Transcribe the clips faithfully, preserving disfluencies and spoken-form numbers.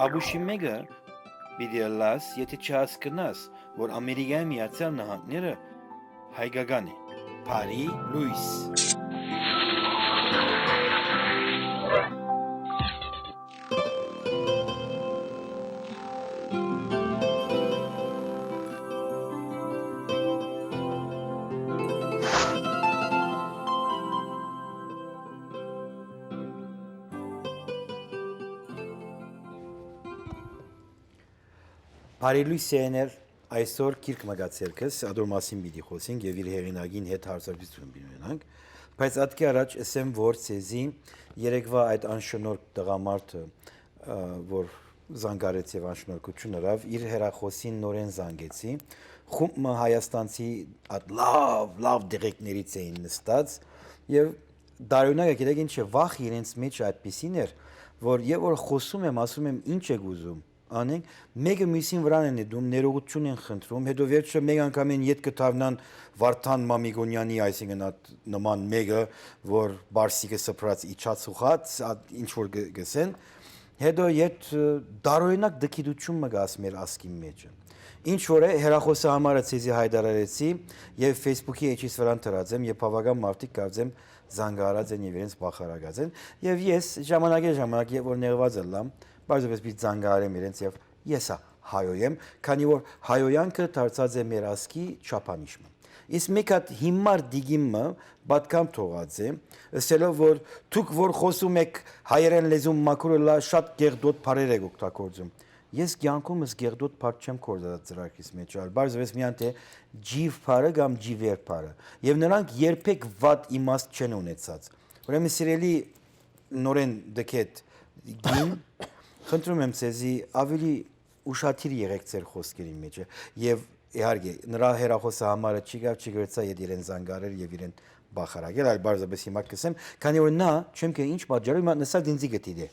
Աբուշի մէկը պիտի ըլլաս, եթէ չհասկնաս, որ Ամերիկայի Միացյալ Նահանգները հայկական է։ Բարի լոյս։ Բարի լոյս, սիրելիներ, այսօր գիրք մը գացեր քեզ, ատոր մասին պիտի խօսենք եւ իր հեղինակին հետ հարցազրույցում պիտի ունենանք, բայց ատկի առաջ ըսեմ, որ ցեզի երեկվա այդ անշնորհք տղամարդը, ը, որ զանգարեց եւ անշնորհքութիւն ըրաւ, իր հեռախօսին նորէն զանգեցի, խումբ մը հայաստանցի այդ լաւ, լաւ դեղեկներից էին նստած եւ տարօրինակը գիտեք ինչ է, վախ իրենց մեջ այդպիսին էր, որ եւ որ խօսում եմ, ասում եմ, "Ինչ եք ուզում, անենք", մէկը միւսին վրան են նետում, ներողութիւն են խնդրում, հետո վերջը մէկ անգամէն ետ կը թարնան Վարդան Մամիկոնեանի, այսինքն այդ նման մէկը, որ Բարսիկը սփռած իջած ուղղած, ա, ինչ որ գ-, գսեն, հետո ետ, ը, տարօրինակ դքիդութիւն մը կաս մեր ազգին մեջը։ Ինչ որ է, հեռախօսը համարը ցեզի հայտարարեցի եւ Facebook-ի էջիս վրան դրած եմ եւ բաւական մարդիկ կարծեմ զանգարած են եւ իրենց բախարակած են։ Եւ ես ժամանակէ ժամանակ, երբ որ նեղուած ըլլամ, պարզապէս պիտի զանգարեմ իրենց եւ ես ա հայոյ եմ, քանի որ հայոյանքը դարձած է մեր ազգի չափանիշ մը։ Իսկ մի հատ հիմար դիգին մը պատկամ թողած է, ըսելով որ դուք որ խօսում եք հայերեն լեզուն մաքուր ըլլայ, շատ կեղտոտ բառեր եք օգտագործում։ Ես կեանքումս կեղտոտ բառ չեմ գործածած ծրագրիս մեջ, այլ պարզապէս միայն թե ջիվ բառը կամ ջիվեր բառը։ Եւ նրանք երբեք վատ իմաստ չեն ունեցած։ Ուրեմն, սիրելի նորէն դքետ գին, խնդրում եմ ցեզի, ավելի ուշադիր եղեք ձեր խօսքերին մեջը։ Եւ իհարկե, նրա հեռախօսը համարը չի գար, չի գրեցա, ետ իրեն զանգարել եւ իրեն բախարակել, այլ պարզապէս հիմա կսեմ, քանի որ նա, չեմ կը ինչ պատճառով, հիմա նսա դինձի գտի դե։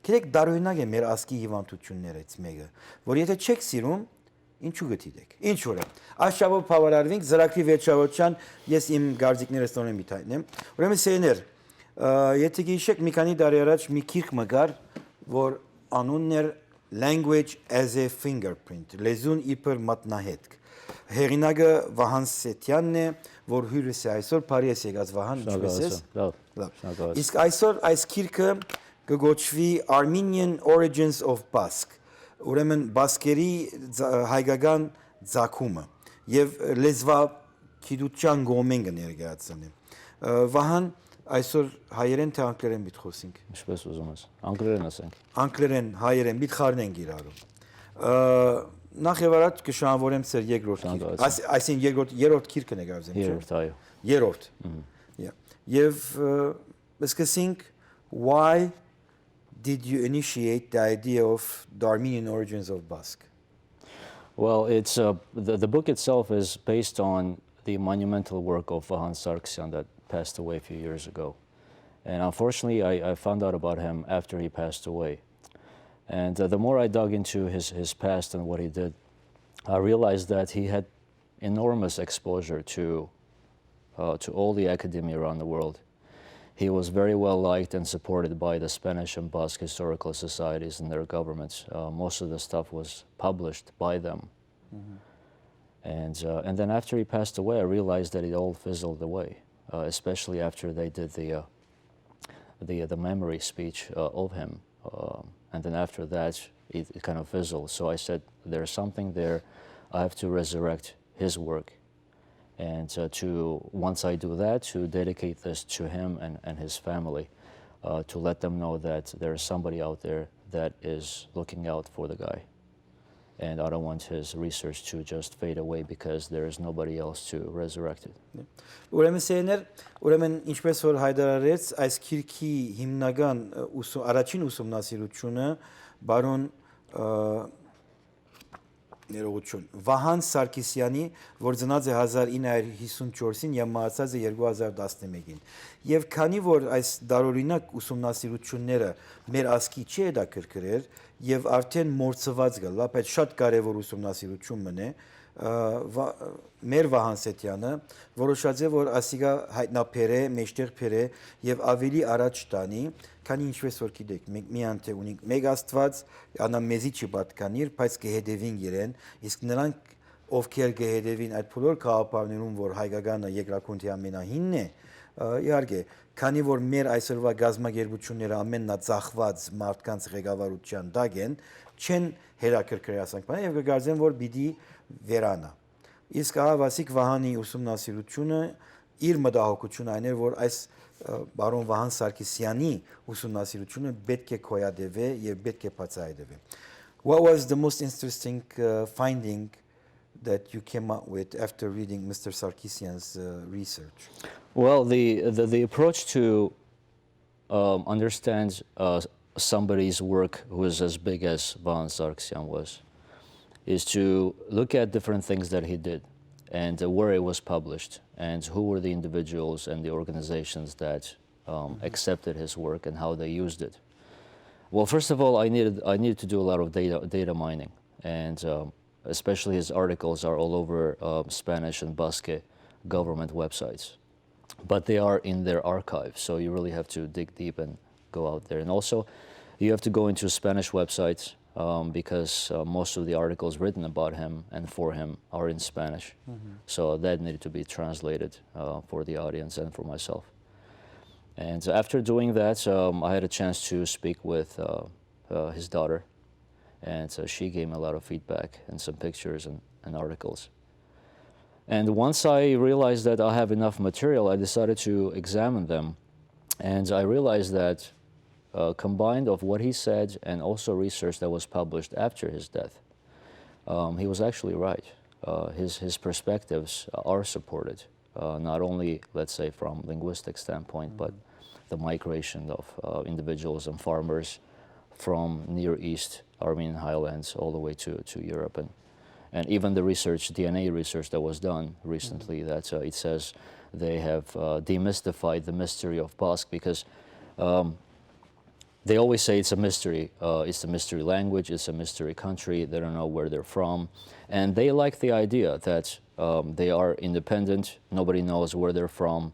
Գիտեք, տարօրինակ է մեր ազգի հիվանդութիւններէց մէկը, որ եթէ չեք սիրում, ինչու գտի դեք։ Ինչ որ է։ Այս շաբաթ բաւարարվենք, ծրագրի վերջավորության ես իմ կարծիքներս նորեն մի թայտնեմ։ Ուրեմն, սերներ, ը, եթէ գիշեք, մի քանի տարի առաջ մի գիրք մը կար, որ անունն էր Language as a Fingerprint, լեզուն իբր մատնահետք։ Հեղինակը Վահան Սեթյանն է, որ հիւրս է այսօր, բարի ես եկած, Վահան, ինչպե՞ս ես։ Լաւ, լաւ։ Լաւ։ Իսկ այսօր այս գիրքը կը կոչուի Armenian Origins of Basque, ուրեմն Բասկերի ձ-, հայկական ծագումը եւ լեզվագիտության կողմէն կը ներկայացնի։ Ը, Վահան, այսօր հայերեն թե անգլերեն պիտի խօսենք։ Ինչպես ուզում ես։ Անգլերեն ասենք։ Անգլերեն, հայերեն, պիտի խառնենք իրարու։ Ը, նախ եւ առաջ կը շնորհավորեմ ձեր երկրորդ գիրքը։ Այս, այսինքն երկրորդ, երրորդ գիրքը նկարազեմ, չէ՞։ Երրորդ, այո։ Երրորդ։ Մհմ։ Yeah։ Եւ, ը, սկսենք, why did you initiate the idea of the Armenian origins of Basque? Well, it's, uh, the, the book itself is based on the monumental work of Vahan Sargsyan that passed away a few years ago. And unfortunately, I, I found out about him after he passed away. And, uh, the more I dug into his, his past and what he did, I realized that he had enormous exposure to, uh, to all the academia around the world. He was very well liked and supported by the Spanish and Basque historical societies and their governments. Uh, most of the stuff was published by them. Mhm. And, uh, and then after he passed away, I realized that it all fizzled away, uh, especially after they did the, uh, the, the memory speech, uh, of him. Um, and then after that, it, it kind of fizzled. So I said, "There's something there. I have to resurrect his work." And, uh, to, once I do that, to dedicate this to him and, and his family, uh, to let them know that there is somebody out there that is looking out for the guy. And I don't want his research to just fade away because there is nobody else to resurrect it. Ուրեմն, սերներ, ուրեմն, ինչպես որ հայտարարեց, այս գիրքի հիմնական, ը, ուսու-, առաջին ուսումնասիրությունը պարոն, ը, ներողություն, Վահան Սարգսյանի, որ ծնած է հազար ինը հարյուր հիսուն չորսին եւ մահացած է երկու հազար տասնմեկին։ Եւ քանի որ այս տարօրինակ ուսումնասիրությունները մեր ազգի չի հետաքրքրեր, եւ արդեն մոռցուած կ'ըլլայ, բայց շատ կարեւոր ուսումնասիրութիւն մըն է, ը, վա-, մեր Վահան Սեդեանը որոշած է, որ ասիկա յայտնաբերէ, մեջտեղ բերէ եւ աւելի առաջ տանի, քանի ինչպես որ գիտեք, մենք միայն թե ունենք մէկ Աստուած, անա մեզի չի պատկանիր, բայց կը հետեւինք իրեն, իսկ նրանք, ովքեր կը հետեւին այդ բոլոր գաղափարներուն, որ հայկականը երկրագունդի ամենահինն է, ը, իհարկե, քանի որ մեր այսօրվա կազմակերպութիւնները ամեննա ծախուած մարդկանց ղեկավարութեան տակ են, չեն հետաքրքրի ասանք բանը եւ կը կարծեմ, որ պիտի վերանայ։ Իսկ ահա Վասիկ Վահանի ուսումնասիրութիւնը, իր մտահոգութիւնը այն էր, որ այս, ը, պարոն Վահան Սարգսեանի ուսումնասիրութիւնը պէտք է գոյատեւէ եւ պէտք է բացայայտեւէ։ What was the most interesting, uh, finding that you came up with after reading Mister Sarkisian's, uh, research? Well, the, the, the approach to, um, understand, uh, somebody's work who is as big as Vahan Sarkisian was is to look at different things that he did and, uh, where it was published and who were the individuals and the organizations that, um, accepted his work and how they used it. Well, first of all, I needed, I needed to do a lot of data, data mining, and, um, especially his articles are all over, uh, Spanish and Basque government websites. But they are in their archive, so you really have to dig deep and go out there. And also, you have to go into a Spanish website, um, because, uh, most of the articles written about him and for him are in Spanish. So that needed to be translated, uh, for the audience and for myself. And after doing that, um, I had a chance to speak with, uh, uh, his daughter, and, uh, she gave me a lot of feedback and some pictures and, and articles. And once I realized that I have enough material, I decided to examine them. And I realized that, uh, combined of what he said and also research that was published after his death, um, he was actually right. Uh, his, his perspectives are supported, uh, not only, let's say, from linguistic standpoint, but the migration of, uh, individuals and farmers from Near East Armenian highlands all the way to, to Europe. And, and even the research, D N A research that was done recently, that, uh, it says they have, uh, demystified the mystery of Basque because, um, they always say it's a mystery. Uh, it's a mystery language. It's a mystery country. They don't know where they're from. And they like the idea that, um, they are independent. Nobody knows where they're from.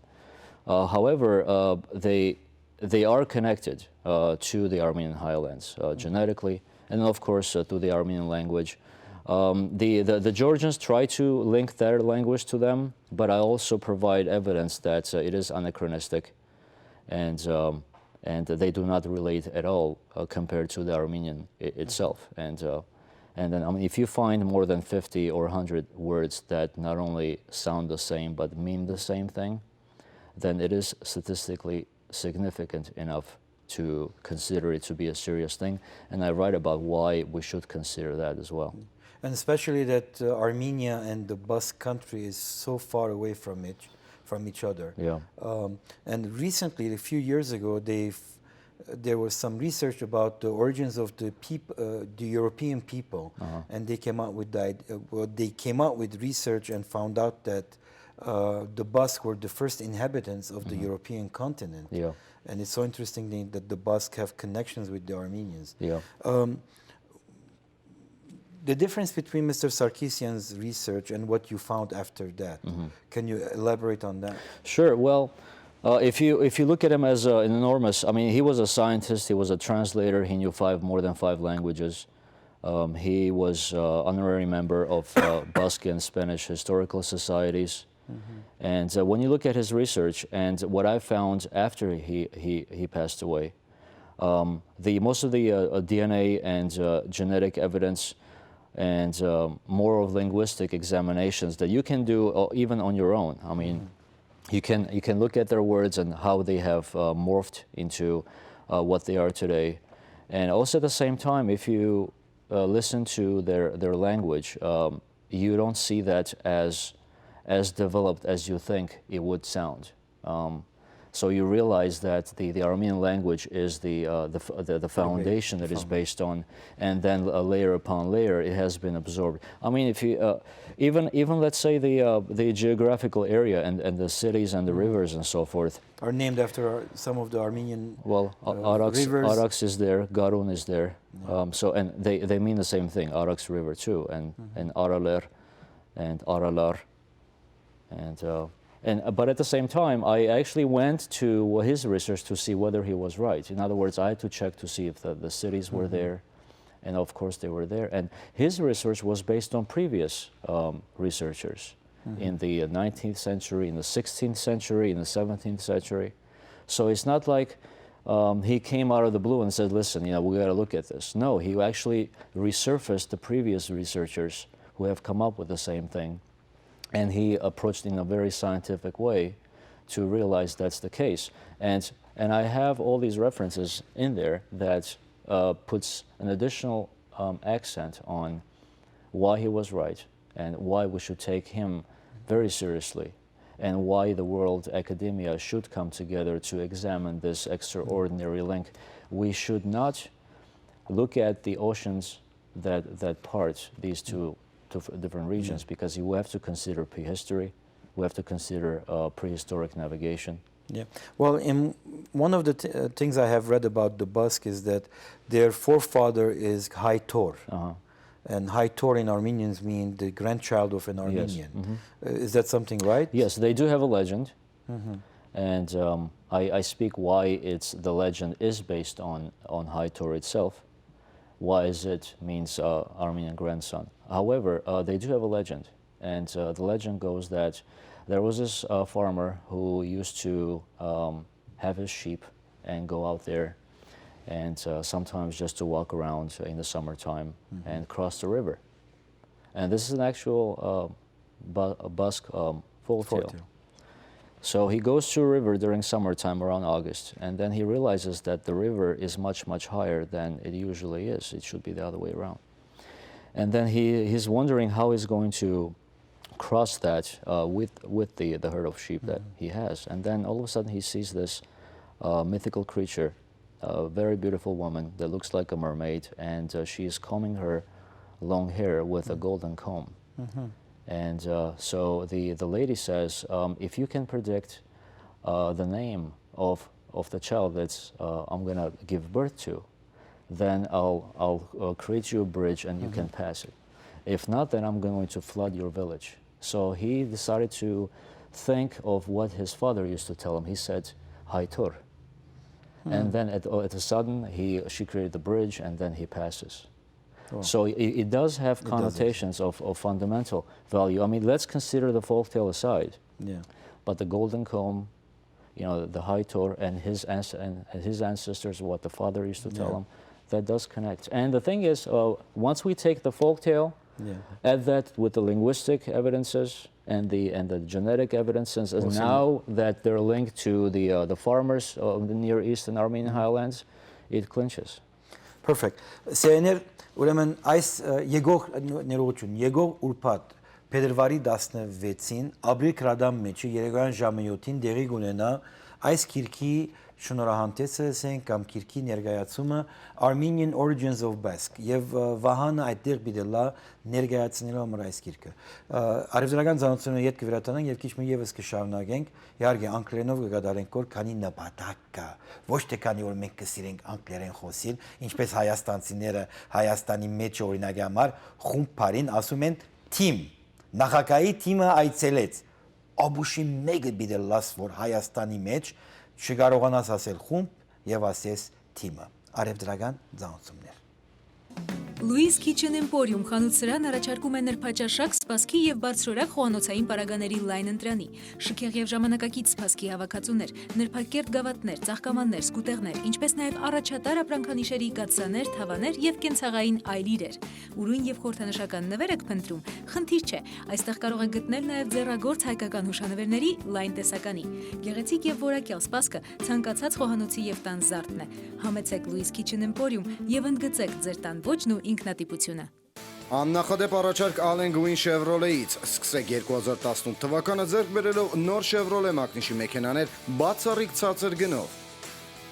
Uh, however, uh, they, they are connected, uh, to the Armenian highlands, uh, genetically, and of course, uh, to the Armenian language. Um, the, the, the Georgians try to link their language to them, but I also provide evidence that, uh, it is anachronistic and, um, and they do not relate at all, uh, compared to the Armenian i-, itself. And, uh, and then, I mean, if you find more than fifty or a hundred words that not only sound the same but mean the same thing, then it is statistically significant enough to consider it to be a serious thing. And I write about why we should consider that as well. And especially that, uh, Armenia and the Basque country is so far away from each, from each other. Yeah. Um, and recently, a few years ago, they there was some research about the origins of the peop-, uh, the European people, and they came out with the, id- uh, well, they came out with research and found out that, uh, the Basque were the first inhabitants of the European continent. Yeah. And it's so interesting that the Basque have connections with the Armenians. Yeah. Um, the difference between Mister Sarkisian's research and what you found after that, can you elaborate on that? Sure. Well, uh, if you, if you look at him as, uh, an enormous, I mean, he was a scientist, he was a translator, he knew five, more than five languages. Um, he was, uh, honorary member of, uh, Basque and Spanish historical societies. And, uh, when you look at his research and what I found after he, he, he passed away, um, the, most of the, uh, uh, D N A and, uh, genetic evidence and, um, more of linguistic examinations that you can do, uh, even on your own. I mean, you can, you can look at their words and how they have, uh, morphed into, uh, what they are today. And also at the same time, if you, uh, listen to their, their language, um, you don't see that as, as developed as you think it would sound. Um, So you realize that the, the Armenian language is the, uh, the, f- the, the foundation that is based on, and then, uh, layer upon layer, it has been absorbed. I mean, if you, uh, even, even let's say the, uh, the geographical area and, and the cities and the rivers and so forth. Are named after some of the Armenian, well, uh, Araks, rivers. Araks is there, Garun is there. Um, so, and they, they mean the same thing, Araks River too, and, and Araler, and Aralar. And, uh, and, uh, but at the same time, I actually went to his research to see whether he was right. In other words, I had to check to see if the, the cities were there. And of course, they were there. And his research was based on previous, um, researchers in the nineteenth century, in the sixteenth century, in the seventeenth century. So it's not like, um, he came out of the blue and said, "Listen, you know, we got to look at this." No, he actually resurfaced the previous researchers who have come up with the same thing. And he approached in a very scientific way to realize that's the case. And, and I have all these references in there that, uh, puts an additional, um, accent on why he was right and why we should take him very seriously and why the world academia should come together to examine this extraordinary link. We should not look at the oceans that, that part these two, two f- different regions, because you have to consider prehistory, we have to consider, uh, prehistoric navigation. Yeah. Well, in one of the th- uh, things I have read about the Basque is that their forefather is Haitor. Uh-huh. And Haitor in Armenians mean the grandchild of an Armenian. Uh, is that something right? Yes, they do have a legend. And, um, I, I speak why it's the legend is based on, on Haitor itself. Why is it means, uh, Armenian grandson? However, uh, they do have a legend. And, uh, the legend goes that there was this, uh, farmer who used to, um, have his sheep and go out there and, uh, sometimes just to walk around in the summertime and cross the river. And this is an actual, uh, bu- a Basque, um, folktale. So he goes to a river during summertime around August, and then he realizes that the river is much, much higher than it usually is. It should be the other way around. And then he, he's wondering how he's going to cross that, uh, with, with the, the herd of sheep that he has. And then all of a sudden he sees this, uh, mythical creature, a very beautiful woman that looks like a mermaid, and, uh, she is combing her long hair with a golden comb. And, uh, so the, the lady says, um, "If you can predict, uh, the name of, of the child that's, uh, I'm going to give birth to, then I'll, I'll, uh, create you a bridge and you can pass it. If not, then I'm going to flood your village." So he decided to think of what his father used to tell him. He said, "Haitor." And then at, at a sudden, he, she created the bridge, and then he passes. So it, it does have connotations of, of fundamental value. I mean, let's consider the folktale aside. Yeah. But the golden comb, you know, the Haitor and his ans- and his ancestors, what the father used to tell him, that does connect. And the thing is, uh, once we take the folktale, add that with the linguistic evidences and the and the genetic evidences, and now that they're linked to the, uh, the farmers of the Near East and Armenian highlands, it clinches. Perfect. Սիրելիներ, ուրեմն այս, ը, եկող, ներողություն, եկող ուրբաթ, փետրվարի տասնվեցին, Ապրիլ գրադարան մէջը երեկոյան ժամը յոթին տեղի կունենայ այս գիրքի շնորհահանդէսը, ասենք, կամ գիրքի ներկայացումը, Armenian Origins of Basque, եւ, ը, Վահանը այդտեղ պիտի լա ներկայացնելու համար այս գիրքը։ Ը, առևտրական ծանոթությունը ետ կվերադառնանք եւ քիչ մը եւս կշարունակենք, իհարկե, անգլերենով կկատարենք, որ քանի նպատակ կա, ոչ թե քանի որ մենք կսիրենք անգլերեն խոսիլ, ինչպես հայաստանցիները Հայաստանի մեջ, օրինակի համար, խումբ բառին ասում են թիմ, նախագահի թիմը այցելեց, աբուշի մեկը պիտի լաս, որ Հայաստանի մեջ չկարողանաս ասել խումբ եւ ասես թիմը։ Առևտրական ծանոթություններ։ Louis Kitchen Emporium խանութ-սրահն առաջարկում է նրբաճաշակ, սպասքի եւ բարձրորակ խոհանոցային պարագաների լայն ընտրանի, շքեղ եւ ժամանակակից սպասքի հավաքածուներ, նրբակերտ գավաթներ, ծաղկամաններ, սկուտեղներ, ինչպես նաեւ առաջատար ապրանքանիշերի կաթսաներ, թավաներ եւ կենցաղային այլ իրեր։ Ուրույն եւ խորհրդանշական նվեր եք փնտրում։ Խնդիր չէ, այստեղ կարող եք գտնել նաեւ ձեռագործ հայկական հուշանվերների լայն տեսականի։ Գեղեցիկ եւ որակյալ սպասքը ցանկացած խոհանոցի եւ տան զարդն է։ Համեցեք Louis Kitchen Emporium եւ ընդգծեք ձեր տան ոճն ու ինքնատիպությունը։ Աննախադէպ առաջարկ Ալեն Գուին Շեվրոլեից։ Սկսեք երկու հազար տասնութ թուականը ձեռք բերելով նոր Շեվրոլե Մագնիշի մեքենաներ բացառիկ ցածր գնով։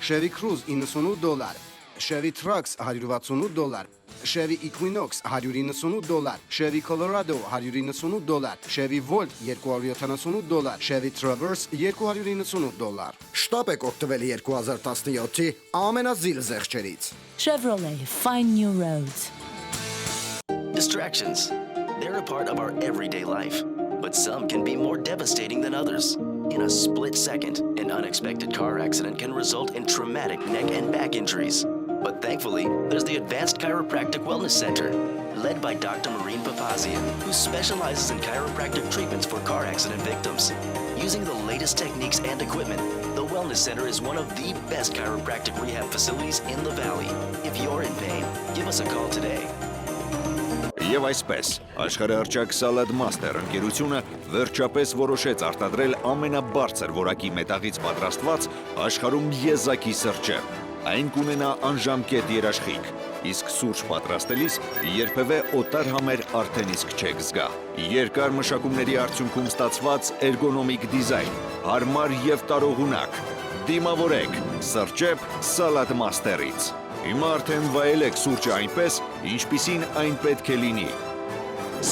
Chevy Cruze իննսունութ դոլար, Chevy Trax հարյուր վաթսունութ դոլար, Chevy Equinox հարյուր իննսունութ դոլար, Chevy Colorado հարյուր իննսունութ դոլար, Chevy Volt երկու հարյուր յոթանասունութ դոլար, Chevy Traverse երկու հարյուր իննսունութ դոլար։ Շտապ եք օգտվել երկու հազար տասնյոթի ամենազիլ զեղչերից։ Chevrolet, find new roads. Distractions. They're a part of our everyday life, but some can be more devastating than others. In a split second, an unexpected car accident can result in traumatic neck and back injuries. But thankfully, there's the Advanced Chiropractic Wellness Center, led by Doctor Maureen Papazian, who specializes in chiropractic treatments for car accident victims. Using the latest techniques and equipment, the Wellness Center is one of the best chiropractic rehab facilities in the valley. If you're in pain, give us a call today. Եւ այսպես, աշխարհահռչակ Salad Master ընկերությունը վերջապես որոշեց արտադրել ամենաբարձր որակի մետաղից պատրաստված աշխարհում եզակի սրճ։ Այն կունենայ անժամկետ երաշխիք, իսկ սուրճ պատրաստելիս երբեւէ օտար համեր արդեն իսկ չեք զգայ։ Երկար մշակումների արդիւնքում ստացուած էրգոնոմիկ դիզայն, յարմար եւ տարողունակ։ Դիմաւորեք Սրճեփ Salad Master-ից։ Հիմա արդեն վայելեք սուրճը այնպես, ինչպիսին այն պետք է լինի։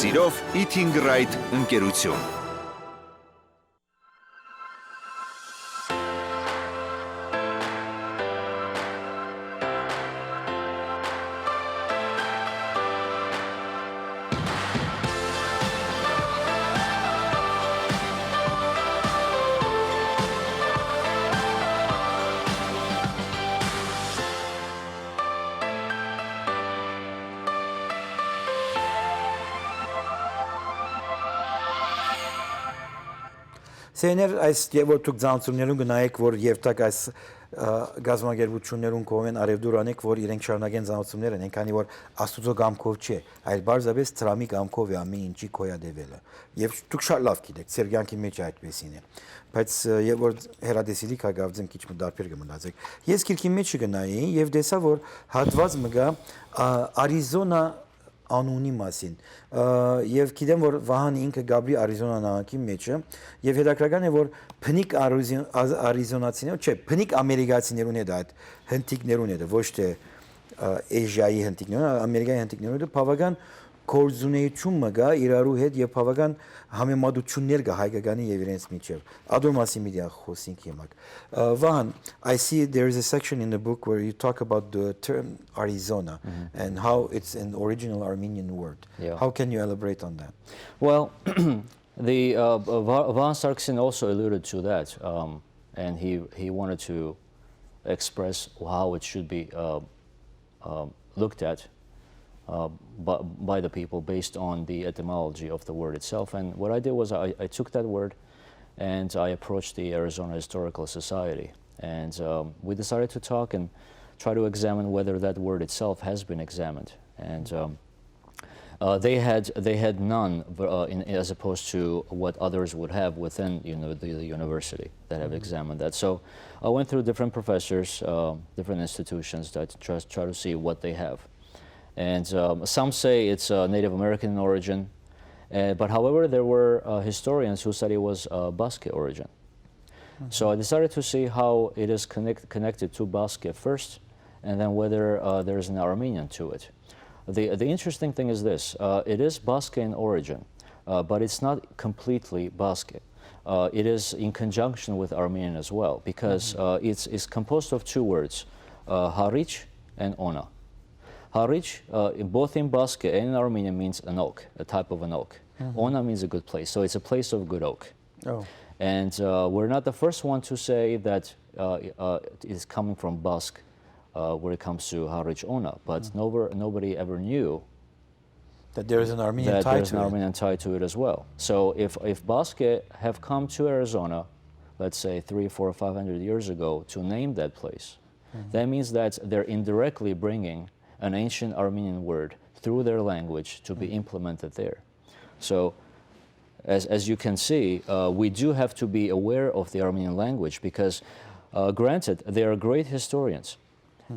Սիրով, Eating Right ընկերություն։ Սերներ, այս երբ որ դուք ցանցումներուն գնայեք, որ երթակ այս, ը, կազմակերպություններուն կողմէն արեւտուր անեք, որ իրենք շարունակեն ցանցումներ անեն, քանի որ Աստուծոյ կամքով չէ, այլ պարզապէս դրամի կամքով է ամեն ինչի գոյատեւելը։ Եւ դուք շատ լաւ գիտեք, ձեր կեանքի մեջ այդպեսին է։ Բայց, ը, երբ որ հեռատեսիլի կա գավձեմ քիչ մը տարբեր կը մտածեք։ Ես քիրքի մեջ կը նայի եւ տեսայ, որ հատուած մը կայ, ա, Արիզոնա անունի մասին։ Ա, եւ գիտեմ, որ Վահանը ինքը կապրի Արիզոնա նահանգի մեջը, եւ հետաքրական է, որ բնիկ արիզոն-, ա-, արիզոնացիներու, չէ, բնիկ ամերիկացիներուն հետ այդ հնդիկներուն հետ, ոչ թե, ա, Էժիայի հնդիկներուն, այլ Ամերիկայի հնդիկներուն հետ բաւական գործունեություն մը կայ իրարու հետ եւ բաւական համեմատություններ կայ հայկականի եւ իրենց միջեւ։ Ատոր մասին մի դիա խոսինք հիմա։ Uh, Vahan, I see there is a section in the book where you talk about the term Arizona and how it's an original Armenian word. Yeah. How can you elaborate on that? Well, the, uh, Va-, Vahan Sargsyan also alluded to that, um, and he, he wanted to express how it should be, uh, um, looked at, uh, by, by the people based on the etymology of the word itself. And what I did was I, I took that word and I approached the Arizona Historical Society. And, um, we decided to talk and try to examine whether that word itself has been examined. And, um, uh, they had, they had none, uh, in, as opposed to what others would have within, you know, the, the university that have examined that. So I went through different professors, uh, different institutions that try, try to see what they have. And, um, some say it's, uh, Native American in origin. Uh, but however, there were, uh, historians who said it was, uh, Basque origin. So I decided to see how it is connect-, connected to Basque first, and then whether, uh, there is an Armenian to it. The, the interesting thing is this. Uh, it is Basque in origin, uh, but it's not completely Basque. Uh, it is in conjunction with Armenian as well, because, uh, it's, it's composed of two words, uh, harich and ona. Harich, uh, in, both in Basque and in Armenian, means an oak, a type of an oak. Ona means a good place, so it's a place of good oak. Oh. And, uh, we're not the first one to say that, uh, uh, it is coming from Basque, uh, when it comes to Harich Ona, but nobody, nobody ever knew that there is an Armenian that tie there's to an it. Armenian tie to it as well. So if, if Basque have come to Arizona, let's say three, four, five hundred years ago to name that place, that means that they're indirectly bringing an ancient Armenian word through their language to be implemented there. So, as, as you can see, uh, we do have to be aware of the Armenian language because, uh, granted, they are great historians.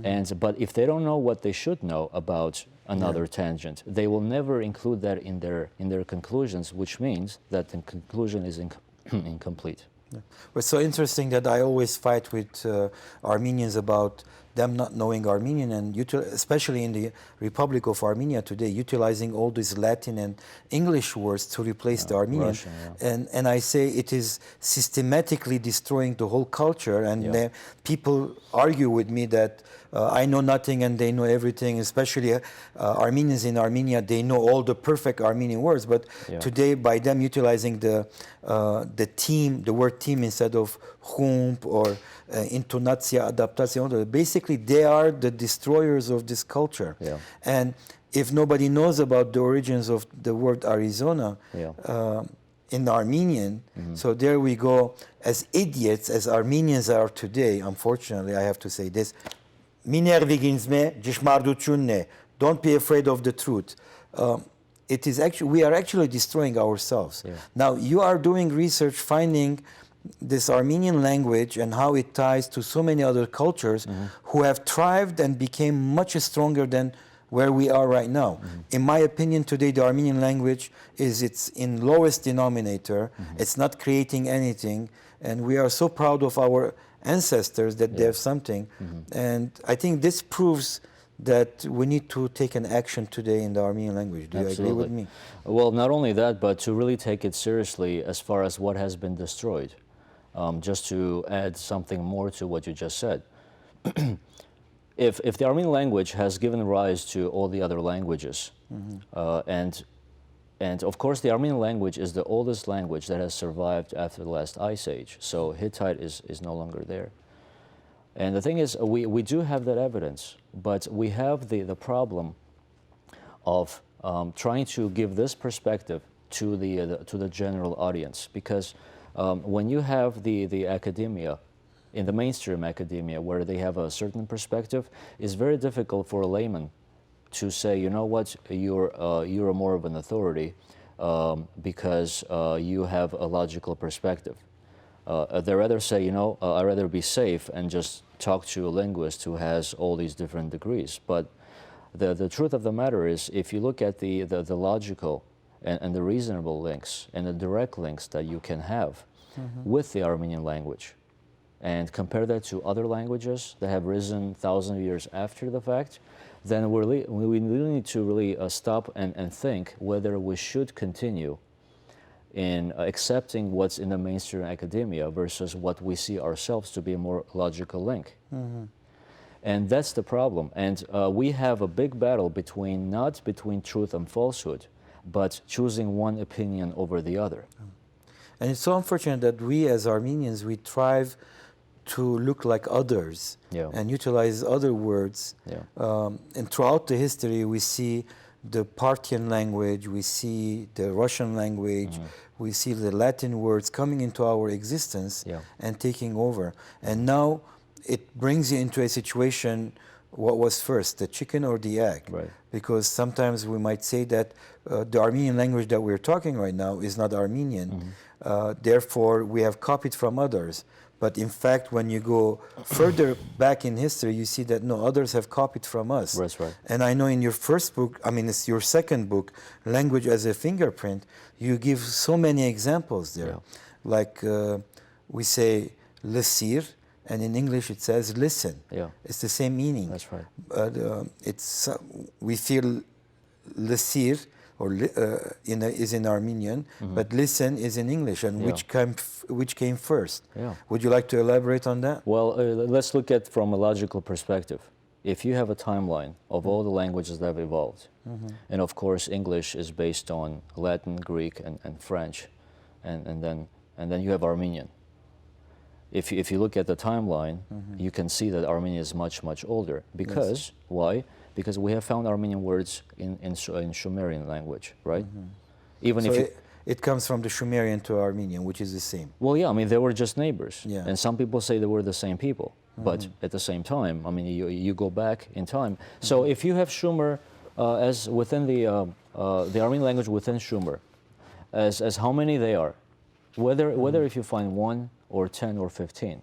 And, but if they don't know what they should know about another tangent. They will never include that in their, in their conclusions, which means that the conclusion is inc-, incomplete. Yeah. It's so interesting that I always fight with, uh, Armenians about them not knowing Armenian, and util-, especially in the Republic of Armenia today, utilizing all these Latin and English words to replace the Armenian. Russian, yeah. And, and I say it is systematically destroying the whole culture, and, yeah, the people argue with me that, uh, I know nothing and they know everything, especially, uh, Armenians in Armenia, they know all the perfect Armenian words, but, yeah, today by them utilizing the, uh, the team, the word team instead of hump or, uh, intonatia, adaptasia, basically they are the destroyers of this culture. Yeah. And if nobody knows about the origins of the word Arizona, yeah, uh, in Armenian, mm-hmm, so there we go, as idiots as Armenians are today, unfortunately, I have to say this, «Մի նեղվիք ինձ մէ, ճշմարտությունն է, don't be afraid of the truth.» Um, it is actu-, we are actually destroying ourselves. Yeah. Now, you are doing research, finding this Armenian language and how it ties to so many other cultures, mm-hmm, who have thrived and became much stronger than where we are right now. Mm-hmm. In my opinion, today, the Armenian language is its in lowest denominator. Mm-hmm. It's not creating anything, and we are so proud of our ancestors that, yeah, they have something. Mm-hmm. And I think this proves that we need to take an action today in the Armenian language. Do you agree with me? Absolutely. Well, not only that, but to really take it seriously as far as what has been destroyed. Um, just to add something more to what you just said. If, if the Armenian language has given rise to all the other languages, mm-hmm, uh, and, and of course the Armenian language is the oldest language that has survived after the last ice age, so Hittite is, is no longer there. And the thing is, uh, we, we do have that evidence, but we have the, the problem of, um, trying to give this perspective to the, uh, the, to the general audience, because, um, when you have the, the academia, in the mainstream academia, where they have a certain perspective, it's very difficult for a layman to say, "You know what, you're, uh, you're more of an authority, um, because, uh, you have a logical perspective." Uh, they rather say, "You know, uh, I'd rather be safe and just talk to a linguist who has all these different degrees." But the, the truth of the matter is, if you look at the, the, the logical and, and the reasonable links and the direct links that you can have, mm-hmm, with the Armenian language, and compare that to other languages that have risen thousands of years after the fact, then we're le-, we, we really need to really, uh, stop and, and think whether we should continue in, uh, accepting what's in the mainstream academia versus what we see ourselves to be a more logical link. Mm-hmm. And that's the problem. And, uh, we have a big battle between, not between truth and falsehood, but choosing one opinion over the other. And it's so unfortunate that we as Armenians, we thrive to look like others, yeah, and utilize other words. Yeah. Um, and throughout the history, we see the Parthian language, we see the Russian language, mm-hmm, we see the Latin words coming into our existence, yeah, and taking over. And now it brings you into a situation, what was first, the chicken or the egg? Right. Because sometimes we might say that, uh, the Armenian language that we're talking right now is not Armenian. Mm-hmm. Uh, therefore, we have copied from others. But in fact, when you go further back in history, you see that no, others have copied from us. That's right. And I know in your first book, I mean, it's your second book, Language as a Fingerprint, you give so many examples there. Yeah. Like, uh, we say, «Lysîr», and in English it says, «Listen». Yeah. It's the same meaning. That's right. But, uh, it's, uh, we feel «Lysîr» or li-, uh, in a, is in Armenian, mm-hmm, but «listen» is in English, and, yeah, which came f-, which came first? Yeah. Would you like to elaborate on that? Well, uh, let's look at from a logical perspective. If you have a timeline of, mm-hmm, all the languages that have evolved, mm-hmm, and of course English is based on Latin, Greek, and, and French, and, and then, and then you have Armenian. If you, if you look at the timeline, mm-hmm, you can see that Armenian is much, much older. Yes. Because, why? Because we have found Armenian words in, in Su-, in Sumerian language, right? Mm-hmm. Even so if you it, it comes from the Sumerian to Armenian, which is the same. Well, yeah, I mean, they were just neighbors. Yeah. And some people say they were the same people. But, mm-hmm, at the same time, I mean, you, you go back in time. So, mm-hmm, if you have Sumer, uh, as within the, uh, uh, the Armenian language within Sumer, as, as how many they are, whether, whether, mm-hmm, if you find one or ten or fifteen,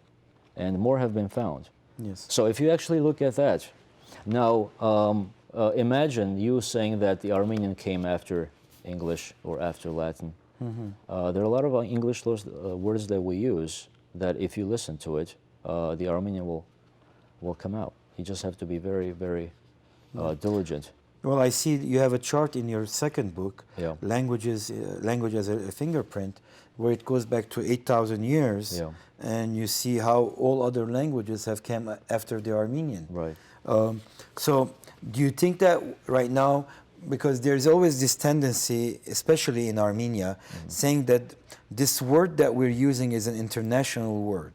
and more have been found. Yes. So if you actually look at that, now, um, uh, imagine you saying that the Armenian came after English or after Latin. Uh, there are a lot of, uh, English, uh, words that we use that if you listen to it, uh, the Armenian will, will come out. You just have to be very, very, uh, diligent. Well, I see you have a chart in your second book, Yeah. Languages, uh, Language as a, a Fingerprint, where it goes back to eight thousand years, Yeah. and you see how all other languages have come after the Armenian. Right. Um, so, do you think that right now, because there's always this tendency, especially in Armenia, saying that this word that we're using is an international word.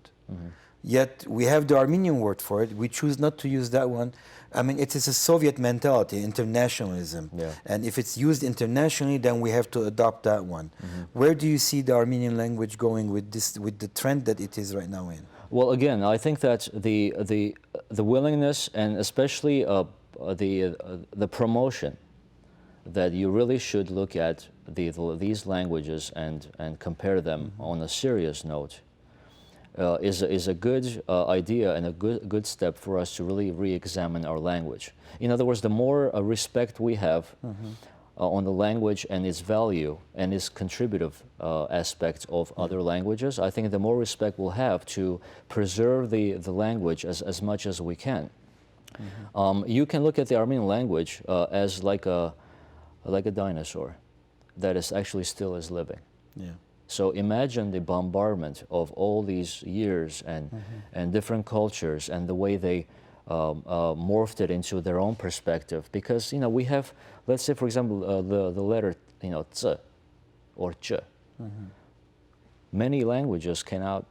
Yet we have the Armenian word for it. We choose not to use that one. I mean, it is a Soviet mentality, internationalism. Yeah. And if it's used internationally, then we have to adopt that one. Where do you see the Armenian language going with this, with the trend that it is right now in? Well, again, I think that the the the willingness and especially, uh, uh, the uh, the promotion that you really should look at the, the these languages and and compare them on a serious note, uh, is is a good, uh, idea and a good good step for us to really re-examine our language. In other words, the more, uh, respect we have, uh, on the language and its value and its contributive, uh, aspects of other languages, I think the more respect we'll have to preserve the, the language as, as much as we can. Um, you can look at the Armenian language, uh, as like a, like a dinosaur that is actually still is living. Yeah. So imagine the bombardment of all these years and and different cultures and the way they, um, uh, morphed it into their own perspective. Because, you know, we have, let's say, for example, uh, the the letter, you know, tse or ch. Many languages cannot,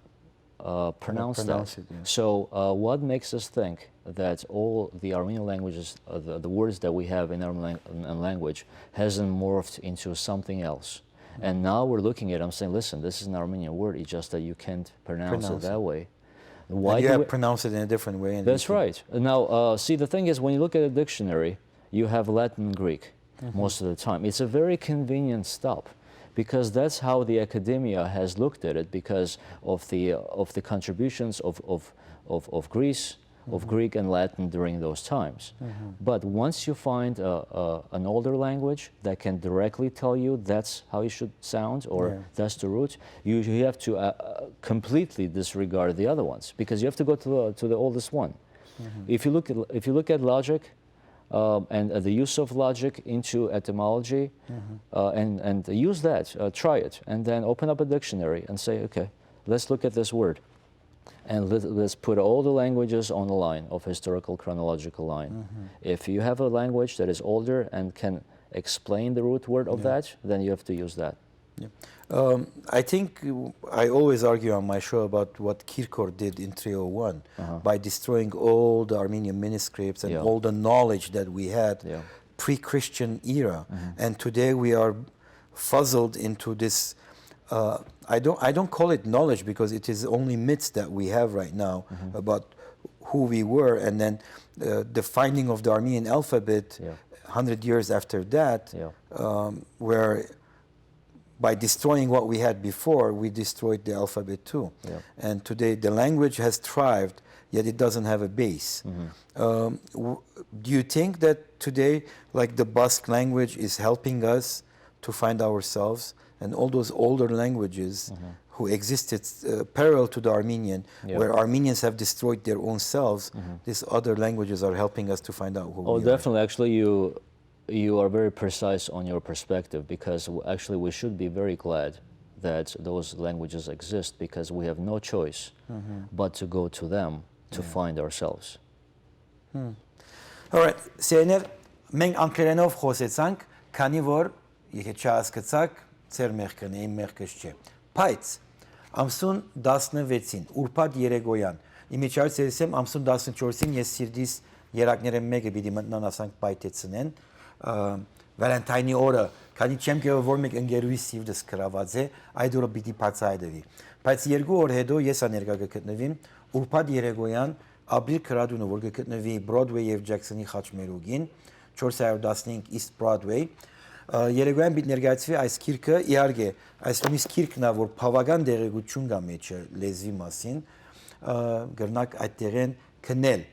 uh, pronounce, pronounce that. It, yeah. So, uh, what makes us think that all the Armenian languages, uh, the, the words that we have in Armenian lang- in language, hasn't morphed into something else? And now we're looking at it, I'm saying, listen, this is an Armenian word, it's just that you can't pronounce, Pronounce it that it. way. Why and you do have we- pronounced it in a different way. And That's you- Right. Now, uh, see, the thing is, when you look at a dictionary, you have Latin, Greek most of the time. It's a very convenient stop because that's how the academia has looked at it because of the of the contributions of of of, of Greece, of Greek and Latin during those times. But once you find, uh, uh, an older language that can directly tell you that's how you should sound or Yeah. that's the root, you, you have to, uh, uh, completely disregard the other ones because you have to go to the, to the oldest one. If you look at, if you look at logic, um, and, uh, the use of logic into etymology, uh, and and use that, uh, try it, and then open up a dictionary and say, okay, let's look at this word, and let, let's put all the languages on the line of historical chronological line. If you have a language that is older and can explain the root word of Yeah. that, then you have to use that. Yeah. Um, I think I always argue on my show about what Kierkegaard did in three oh one Uh-huh. by destroying all the Armenian manuscripts and Yeah. all the knowledge that we had Yeah. pre-Christian era. And today we are fuzzled into this. Uh, I don't. I don't call it knowledge because it is only myths that we have right now about who we were, and then uh, the finding of the Armenian alphabet Yeah. hundred years after that, Yeah. um, where by destroying what we had before, we destroyed the alphabet too. Yeah. And today the language has thrived, yet it doesn't have a base. Um, w- do you think that today, like, the Basque language is helping us to find ourselves, and all those older languages who existed uh, parallel to the Armenian, Yeah. where Armenians have destroyed their own selves, these other languages are helping us to find out who Oh, we are? Definitely. Actually, you you are very precise on your perspective because w- actually we should be very glad that those languages exist because we have no choice but to go to them to find ourselves. All right, սիրելիներ, մենք անգլերենով խոսեցանք, քանի որ, եթե չհասկացաք, ձեր մեղքը, իմ մեղքս չէ։ Բայց ամսուն տասնվեցին, ուրբաթ երեկոյան, իմիջիայլոց եսեմ, ամսուն տասնչորսին ես սիրտիս երակներէն մեկը պիտի մտնան, ասանք, պայթեցնեն, ը, Վալենթայնի օրը, քանի չեմ գիտեր որ մեկ ընկերուհի սիրտս գրաված է, այդ օրը պիտի բացահայտվի։ Բայց երկու օր հետո ես ա ներկայ կգտնվեմ, ուրբաթ երեկոյան, Աբրիլ գրատունը, որ կգտնվի Broadway եւ Jackson-ի խաչմերուկին, չորս հարյուր տասնհինգ East Broadway, ը, երեկոյան պիտի ներկայացվի այս գիրքը, իհարկե, այս նույնիսկ գիրքն ա, որ բավական տեղեկություն կա մեջը լեզվի մասին, ը, կրնաք այդտեղեն քնել,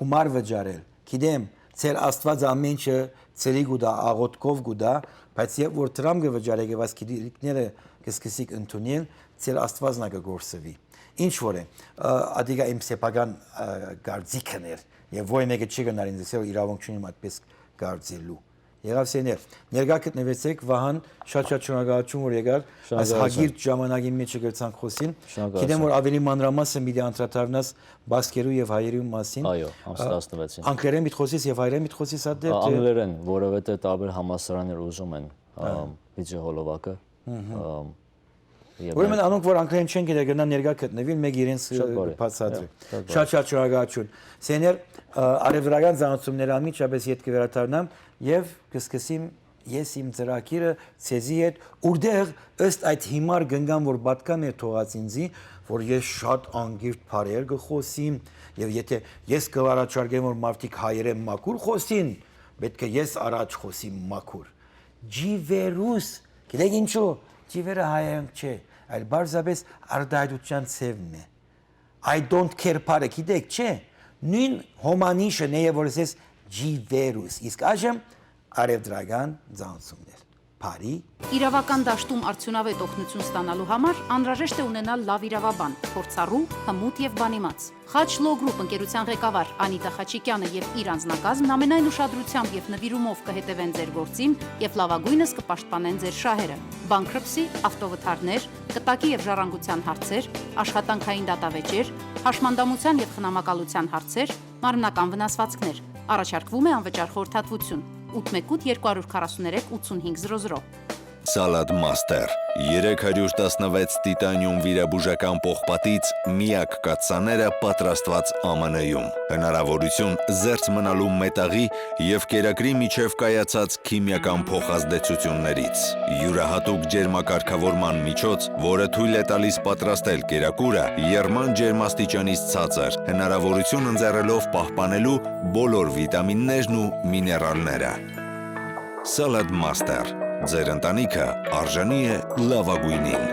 գումար վճարել, գիտեմ, Ձեր Աստուածը ամէն ինչը ձեռի կու տայ, աղօթքով կու տայ, բայց երբ որ դրամ կը վճարէք եւ այս գիտելիքները կը սկսիք ընդունել, ձեր Աստուածն ա կը կորսուի։ Ինչ որ է, ը, ատիկա իմ սեփական, ը, կարծիքն էր, եւ ոյ մէկը չի գնար ինձ ասել, որ իրաւունք չունիմ այդպես կարծելու։ Եղաւ սեներ։ Ներկայ գտնուեցեք, Վահան, շատ-շատ շնորհակալություն, որ եկար, այս Շնորհակալություն։ հագիրտ ժամանակին մեջ կրցանք խօսին։ Շնորհակալություն։ Գիտեմ, որ ավելի մանրամասն պիտի անդրադառնաս բասկերու եւ հայերու մասին։ Այո, ամսի Ա, տասնվեցին։ Անգլերեն պիտի խօսիս եւ հայերեն պիտի խօսիս ատներ, Ա, թե անգլերեն, որովհետեւ տարբեր համալսարաններ ուզում են, Ա։ ամ, վիճահոլովակը, Մհմ։ ամ, եւ Ուրեմն մեր անոնք, որ անգլերեն չեն գիտեր, կրնան ներկայ գտնուին, մէկ իրենց, Շատ ը, բարի։ բացատրի։ Յա, շատ բարի։ Շատ-շատ շնորհակալություն։ Սեներ, ը, արեւտրական ծանոթությունները անմիջապէս ետ կը վերադառնամ եւ կը սկսեմ ես իմ ծրագիրը ձեզի հետ, ուրդեղ ըստ այդ հիմար կնկան, որ պատկան էր թողած ինձի, որ ես շատ անգիրտ բառեր կը խօսիմ, եւ եթե ես կը առաջարկեմ, որ մարդիկ հայերեն մաքուր խօսին, պէտք է ես առաջ խօսիմ մաքուր։ Ջիվերուս, գիտեք ինչու, ջիվերը հայերեն չէ, այլ պարզապէս արտահայտութեան ձևն է։ I don't care բառը գիտեք, չէ՞, նոյն հոմանիշը նեյ է, որ ես ջիվերուս, իսկ այժմ արեւտրական ծանոթություններ։ Բարի։ Իրաւական դաշտում արդիւնաւէտ օգնութիւն ստանալու համար անհրաժեշտ է ունենալ լաւ իրաւաբան, փորձառու, հմուտ եւ բանիմաց։ Խաչ Law Group ընկերութեան ղեկավար Անիտա Խաչիկեանը եւ իր անձնակազմն ամենայն ուշադրութեամբ եւ նուիրումով կը հետեւեն ձեր գործին եւ լաւագոյնս կը պաշտպանեն ձեր շահերը։ Bankruptcy, ավտովթարներ, կտակի եւ ժառանգութեան հարցեր, աշխատանքային դատավեճեր, հաշմանդամության եւ խնամակալութեան հարցեր, մարմնական վնասուածքներ։ Առաջարկվում է անվճար խորհրդատվություն։ Ութ մէկ ութ երկու հարիւր քառասուն երեք ութսուն հինգ զրո զրո։ Salad Master, երեք հարիւր տասնվեց տիտանիում վիրաբուժական պողպատից միակ կաթսաները պատրաստուած Ա Մ Ն-ում։ Հնարաւորութիւն զերծ մնալու մետաղի եւ կերակրի միջեւ կայացած քիմիական փոխազդեցություններից։ Յուրահատուկ ջերմակարգաւորման միջոց, որը թոյլ է տալիս պատրաստել կերակուրը եռման ջերմաստիճանից ցածր, հնարաւորութիւն ընձեռելով պահպանելու բոլոր վիտամիններն ու միներալները։ Salad Master. Ձեր ընտանիքը արժանի է լաւագոյնին։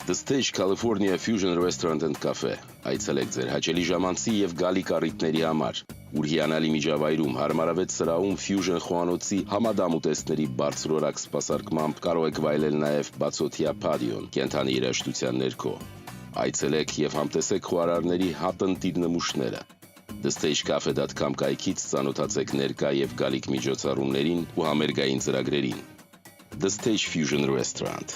The Stage California Fusion Restaurant and Cafe։ Այցելեք ձեր հաճելի ժամանցի եւ գալիք առիթների համար, ուր հիանալի միջավայրում, հարմարավետ սրահում Fusion խոհանոցի համատամ ուտեստների բարձրորակ սպասարկմամբ կարող եք վայելել նաեւ բացօթեայ փատիոն, կենդանի երաժշտության ներքո։ Այցելեք եւ համտեսեք խոհարարների հատընտիր նմուշները։ The Stage Cafe dot com կայքից ծանօթացեք ներկայ եւ գալիք միջոցառումներին ու համերգային ծրագրերին։ The Stage Fusion Restaurant։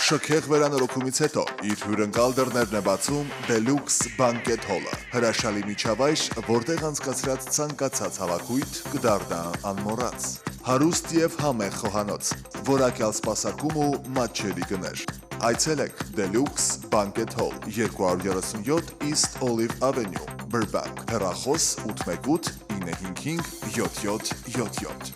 Շքեղ վերանորոգումից հետո իր հիւրընկալ դռներն է բացում Deluxe Banquet Hall-ը, հրաշալի միջավայր, որտեղ անցկացրած ցանկացած հաւաքոյթ կը դառնայ անմոռաց։ Հարուստ եւ համեղ խոհանոց, որակյալ սպասարկում ու մատչելի գներ։ Այցելեք Deluxe Banquet Hall, երկու հարյուր երեսուն յոթ East Olive Avenue, Burbank, հեռախոս՝ ութ մէկ ութ ինը հինգ հինգ յոթ յոթ յոթ յոթ։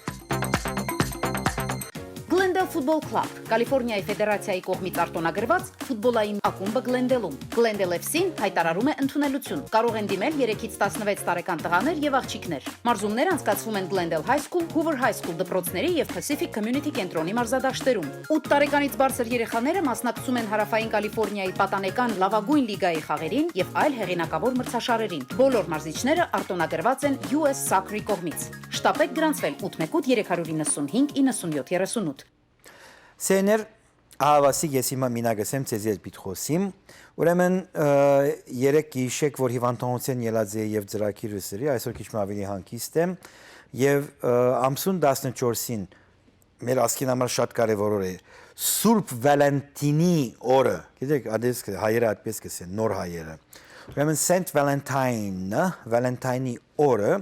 Glendale Football Club, Կալիֆոռնիայի Ֆեդերացիայի կողմից արտոնագրված ֆուտբոլային ակումբը Գլենդելում։ Glendale F C-ն յայտարարում է ընդունելություն։ Կարող են դիմել երեքից տասնվեց տարեկան տղաներ եւ աղջիկներ։ Մարզումները անցկացվում են Glendale High School, Hoover High School դպրոցների եւ Pacific Community կենտրոնի մարզադաշտերում։ Ութ տարեկանից բարձր երեխաները մասնակցում են Հարավային Կալիֆոռնիայի պատանեկան լաւագոյն լիգայի խաղերին եւ այլ հեղինակաւոր մրցաշարերին։ Բոլոր մարզիչները արտոնագրված են U S Soccer-ի կողմից։ Շտապեք գրանցվել ութ մէկ ութ երեք հարյուր իննսուն հինգ իննսուն յոթ երեսուն ութ։ Սեներ, ահավասիկ, ես հիմա մինակ ըսեմ, ձեզի հետ պիտի խօսիմ։ Ուրեմն, ը, երեկ կհիշեք, որ հիվանդանոցէն ելած է եւ ծրագիրը սրի, այսօր քիչ մը ավելի հանգիստ եմ, եւ, ը, ամսուն տասնչորսին մեր ազգին համար շատ կարեւոր օր է, Սուրբ Վալենտինի օրը, գիտեք, ադես կը-, հայերը այդպես կ'ըսեն, նոր հայերը։ Ուրեմն Saint Valentine-ը, Վալենտայնի օրը,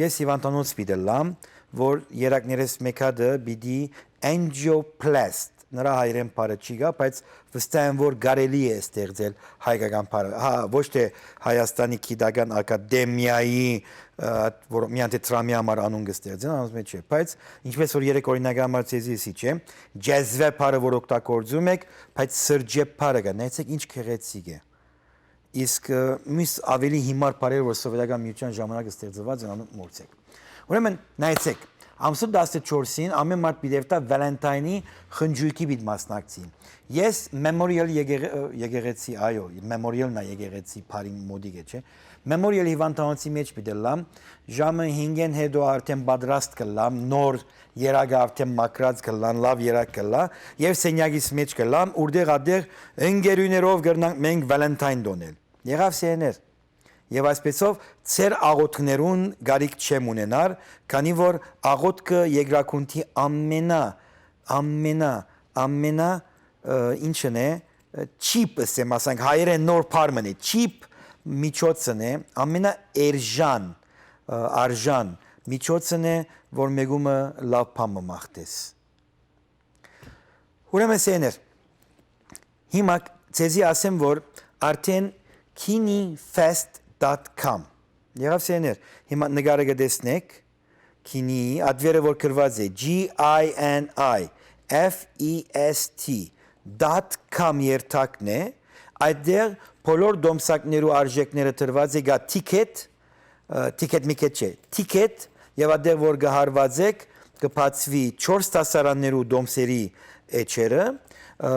ես հիվանդանոց պիտի լամ, որ երակներս մէկ հատը պիտի angioplasty, նրա հայերեն բառը չի գա, բայց վստահ եմ, որ կարելի է ստեղծել հայկական բառը։ Հա, ոչ թե Հայաստանի գիտական ակադեմիայի, ը, որ միայն թե դրամի համար անուն կը ստեղծեն, անոնց մեջ չէ, բայց ինչպես որ երեք օրինակի համար ձեզի ըսի, չէ, ջեզվե բառը, որ օգտագործում եք, բայց սրճե բառը կա, նայեցեք ինչ գեղեցիկ է։ Իսկ, ը, մյուս ավելի հիմար բառերը, որ Սովետական Միության ժամանակ ստեղծված են, անոնք մոռցեք։ Ուրեմն, նայեցեք, Ամսու տասնչորսին ամէն մարդ պիտի երթայ Վալենտայնի խնջոյքի պիտի մասնակցի։ Ես Memorial եկեղ-, եկեղեցի, այո, Memorial-ն է եկեղեցի, բառին մոդիկ է, չէ՞։ Memorial հիւանդանոցի մէջ պիտի ըլլամ, ժամը հինգէն հետո արդէն պատրաստ կ'ըլլամ, նոր երակը արդէն մաքրած կ'ըլլան, լաւ երակ կ'ըլլայ, եւ սենեակիս մէջ կ'ըլլամ, ուրդեղ ատեղ ընկերուներով կրնանք մենք Վալենտայն տոնել։ Եղաւ սեներ։ Եւ այսպեսով ձեր աղօթքներուն կարիք չեմ ունենար, քանի որ աղօթքը երկրագունդի ամենա, ամենա, ամենա, ը, ինչն է, ը, չիպ, ասեմ, ասենք, հայերեն նոր բառ մըն է, չիպ միջոցն է, ամենա էրժան, ը, արժան միջոցն է, որ մեկումը լաւ բան մը մաղթես։ Ուրեմն, սեներ, հիմա ձեզի ասեմ, որ արդէն kinifest dot com եղաv, սեներ, հիմա նկարը կը տեսնէք, Kini, ատվերը որ գրուած է G I N I F E S T dot com երթակն է, այդտեղ բոլոր դոմսակներու արժեքները տրուած է, գա ticket, ը, ticket մի քեթ չէ, ticket, եւ այդտեղ որ կը հարուածեք, կը բացուի չորս դասարաններու դոմսերի էջերը, ը,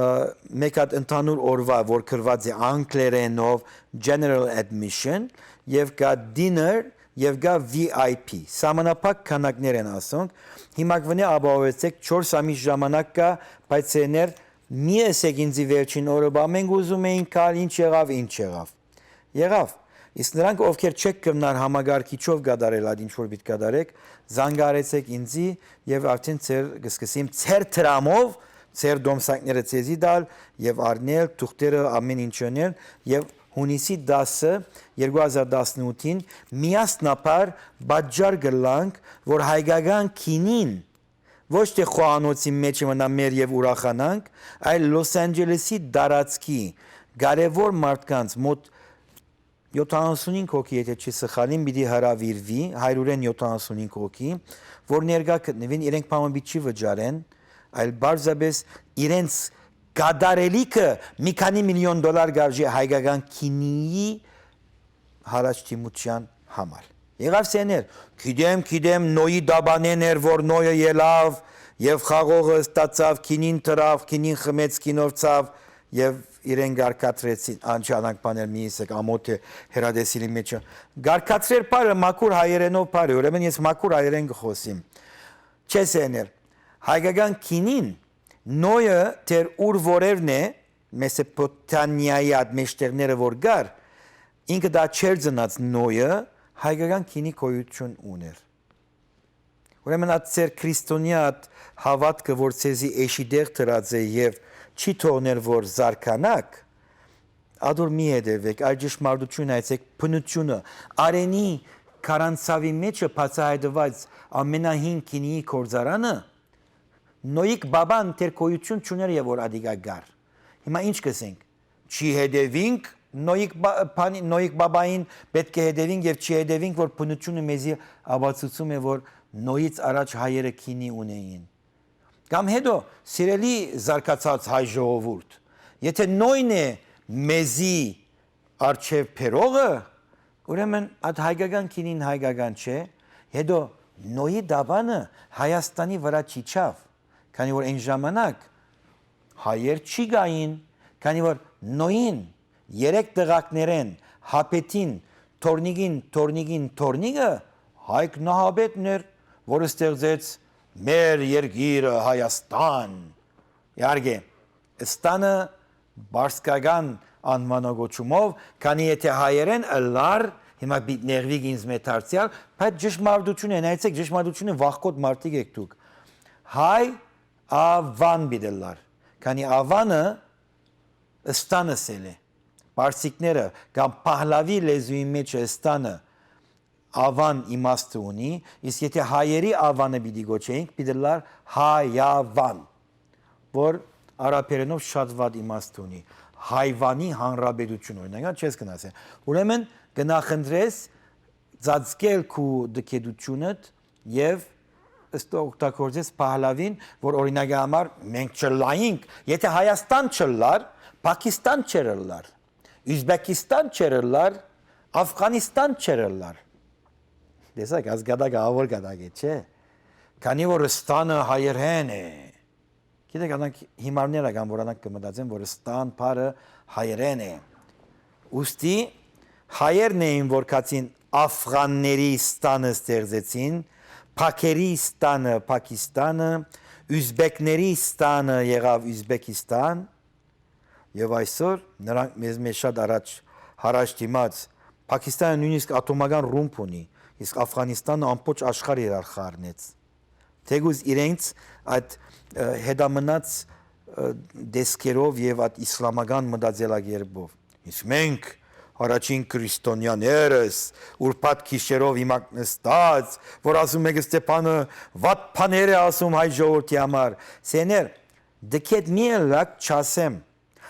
մեկ հատ ընդհանուր օրվա որ գրուած է անգլերենով general admission, եւ կա dinner, եւ կա V I P։ Սահմանափակ քանակներ են ասոնք։ Հիմա կվնե ապահովեցեք չորս ամիս ժամանակ կա, բայց սեներ մի ըսեք ինձի վերջին օրը, բա մենք ուզում էինք գալ, ինչ եղաւ, ինչ եղաւ։ Եղաւ։ Իսկ նրանք, ովքեր չեք կրնար համակարգիչով կատարել այդ ինչ որ պիտի կատարեք, զանգարեցեք ինձի, եւ արդեն ձեր, կսկսեմ ձեր դրամով, ձեր դոմսակները ձեզի տալ, եւ առնել, թուղթերը, ամեն ինչ ընել, եւ հունիսի տասը, երկու հազար տասնութին միասնաբար պատճառ կ'ըլլանք, որ հայկական գինին ոչ թէ խոհանոցի մէջ մնայ մեր եւ ուրախանանք, այլ Լոս Անջելեսի տարածքի կարեւոր մարդկանց մօտ յոթանասունհինգ հոգի, եթէ չի սխալիմ, պիտի հրաւիրուի, հարիւրէն յոթանասունհինգ հոգի, որ ներկայ գտնուին, իրենք բան մը պիտի չի վճարեն, այլ պարզապէս իրենց կատարելիքը մի քանի միլիոն դոլար կ'արժի հայկական գինիի յառաջդիմութեան համար։ Եղաւ սեներ, գիտեմ, գիտեմ, Նոյի դաբանէն էր, որ Նոյը ելաւ եւ խաղողը ստացաւ, գինին դրաւ, գինին խմեց, գինով ցաւ, եւ իրեն կարկատրեցին, անչանակ բաներ մի ისեք, ամոթ է հերատեսիլի մեջ։ Կարկատրեր բառը մաքուր հայերենով բառ է, ուրեմն ես մաքուր հայերեն կը խոսիմ։ Չէ, սեներ, հայկական գինին, Նոյը դեռ ուր որերն է, Մեսոպոտամիայի այդ մեջտեղները որ կար, ինքը դա չէր ծնած Նոյը, հայկական գինի գոյություն ուներ։ Ուրեմն այդ ձեր քրիստոնեայ այդ հաւատքը, որ ձեզի էշի տեղ դրած է եւ չի թողներ որ զարգանաք, ադոր մի հետեւեք, այլ ճշմարտություն այցեք, բնությունը, Արենի քարանցաւի մեջը բացայայտուած ամենահին գինիի գործարանը, Նոյիկ Բաբան դեռ գոյություն չուներ եւ որ ադիկա գար։ Հիմա ինչ կ'ըսենք, չի հետեւինք Նոյիկ Բա-, բանի-, Նոյիկ Բաբային, պէտք է հետեւինք եւ չի հետեւինք, որ բնությունը մեզի ապացուցում է, որ Նոյից առաջ հայերը գինի ունեին։ Կամ հետո, սիրելի զարգացած հայ ժողովուրդ, եթե Նոյն է մեզի առջեւ բերողը, ուրեմն այդ հայկական գինին հայկական չէ, հետո Նոյի դաբանը Հայաստանի վրայ չիջաւ, քանի որ այն ժամանակ հայեր չի կային, քանի որ Նոյին երեք տղակներէն Հապետին, Թորնիկին, Թորնիկին, Թորնիկը հայկ նահապետն էր, որ ստեղծեց մեր երկիրը Հայաստան։ Իհարկե, Ստանը պարսկական անուանագոչումով, քանի եթե հայերեն ըլլար, հիմա պիտի նեղվիք ինձ մե դարձյալ, բայց ճշմարտություն է, նայեցեք, ճշմարտությունը վախկոտ մարդիկ եք դուք։ Հայ Ավան պիտի ըլլար, քանի Ավանը Ստանս էլ է։ Պարսիկները կամ Փահլավի լեզուի մեջ Ստանը Ավան իմաստը ունի, իսկ եթե հայերի Ավանը պիտի գոչեինք, պիտի ըլլար Հայավան, որ արաբերենով շատ վատ իմաստ ունի։ Հայվանի հանրապետություն, օրինական, չես կնասե։ Ուրեմն կնախընտրես ծածկել քու դքեդությունդ եւ ըստ օգտագործես Փահլավին, որ օրինակի համար մենք չլայինք, եթե Հայաստան չլար, Պակիստան չերլար, Ուզբեկիստան չերլար, Աֆղանիստան չերլար։ Տեսակ, ազգատակը ավոր կատակ է, չէ՞։ Քանի որ Ստանը հայերէն է։ Գիտեք, անոնք հիմարներ ական, որ անոնք կը մտածեն, որ Ստան բառը հայերէն է։ Ուստի հայերն էին, որ գացին աֆղանների Ստանը ստեղծեցին, փաքերի Ստանը, Փաքիստանը, ուզբեկների Ստանը եղաւ Ուզբեկիստան, եւ այսօր նրանք մեզ, մեզ շատ առաջ, հարաճ դիմաց։ Փաքիստանը նոյնիսկ ատոմական ռումբ ունի, իսկ Աֆղանիստանը ամբողջ աշխարհը իրար խառնեց։ Թեգուզ իրենց այդ, ը, հետամնաց, ը, դեսքերով եւ այդ իսլամական մտածելակերպով։ Իսկ մենք առաջին քրիստոնյաներս, ուրբաթ գիշերով հիմակ նստած, որ ասում եք Ստեփանը վատ բաներ է ասում հայ ժողովրդի համար, սեներ, դքետ մի ըլլաք չասեմ։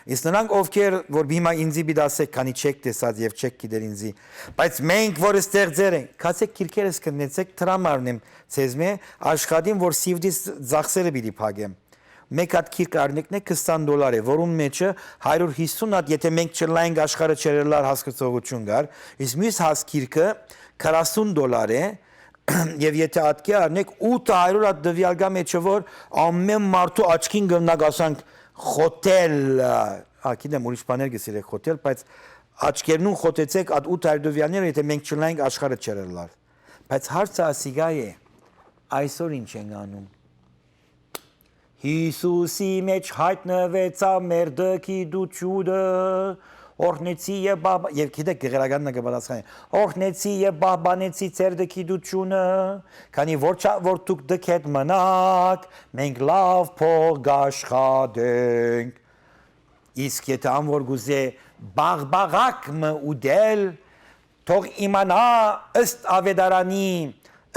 Իսկ նրանք, ովքեր որ հիմա ինձի պիտի ասեք, քանի չեք տեսած եւ չեք գիտեր ինձի, բայց մենք որ ստեղծեր ենք, գացեք քիրքերս քննեցեք, դրամ առնեմ ձեզմէ, աշխատին, որ սիվտիս ծախսերը պիտի փակեմ։ Մեկ հատ քիրք առնեկն է քսան դոլար է, որուն մեջը հարիւր յիսուն հատ, եթե մենք չըլլայենք, աշխարհը չերելար, հասկցողություն կար, իսկ մյուս հաս քիրքը քառասուն դոլար է, եւ եթե ատկի առնեք, ութ հարիւր հատ տուեալ կայ մեջը, որ ամէն մարդու աչքին կրնակ ասանք խոթել, ա, գիտեմ, ուրիշ բաներ կը սիրեք խոթել, բայց աչքերնուն խոթեցեք այդ ութ հարիւր տուեալները, եթե մենք չըլլայենք, աշխարհը չերելար։ Բայց հարցը ասիկա է, այսօր ինչ ենք անում։ Յիսուսի մեջ յայտնուեցաւ մեր դգիտութիւնը, օրհնեցի եւ բաբ-, եւ գիտեք, գեղերականն կը պատասխանի, օրհնեցի եւ պահպանեցի ձեր դգիտութիւնը, քանի որ չա-, որ դուք դգետ մնաք, մենք լաւ փող կաշխատենք։ Իսկ եթե ան որ կուզէ բաղբաղակ մը ուտել, թող իմանայ ըստ աւետարանի,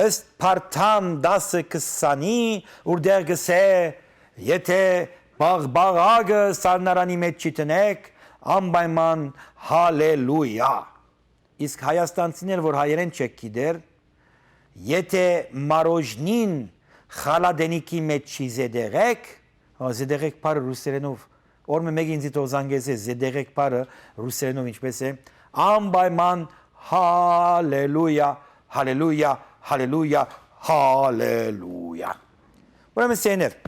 ըստ Փարթամ տասը քսանի, ուրտեղ կ'ըսէ. «Եթե բաղբաղակը սառնարանի մեջ չդնեք, անպայման հալելույա»։ Իսկ հայաստանցիներ, որ հայերէն չեք գիտեր, եթե մարոժնին խալատենիքի մեջ չի զետեղեք, ա, զետեղեք բառը ռուսերենով, օրմէ մէկը ինձի թող զանգեցէ, զետեղեք բառը ռուսերենով ինչպէս է, անպայման հալելույա, հալելույա, հալելույա, հալելույա։ Ուրեմն, սեներ,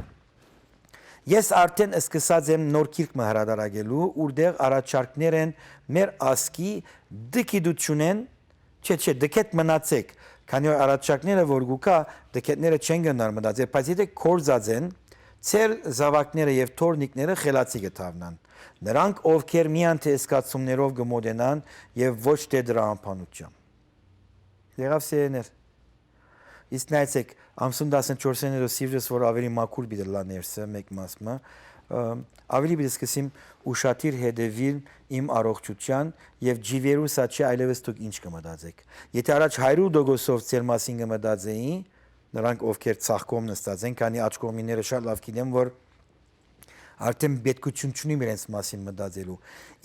ես արդեն սկսած եմ նոր գիրք մը հրատարակելու, ուրտեղ առաջարկներ են մեր ազգի դգիտութիւնէն, չէ, չէ, դգետ մնացեք, քանի որ առաջարկները որ գուկա, դգետները չեն գնար մտածել, բայց եթե կործած են, ձեր զաւակները եւ թորնիկները խելացի կը թաղնան։ Նրանք, ովքեր միայն թե զգացումներով կը մոտենան եւ ոչ թե դրամաբանությամբ։ Եղաւ, սեներ։ Իսկ նայեցեք, ամսուն տասնչորսերն էր սիվրս, որ ավելի մաքուր պիտի լա ներսը, մեկ մաս մը, ը, ավելի պիտի սկսեմ ուշադիր հետևիլ իմ առողջութեան եւ ջիվերուսա չէ, այլեւս դուք ինչ կը մտածեք։ Եթե առաջ հարիւր տոկոսով ձեր մասին կը մտածեի, նրանք, ովքեր ցախ կողմ նստած են, քանի աջ կողմինները շատ լաւ գիտեմ, որ արդեն պետքութիւն չունիմ իրենց մասին մտածելու։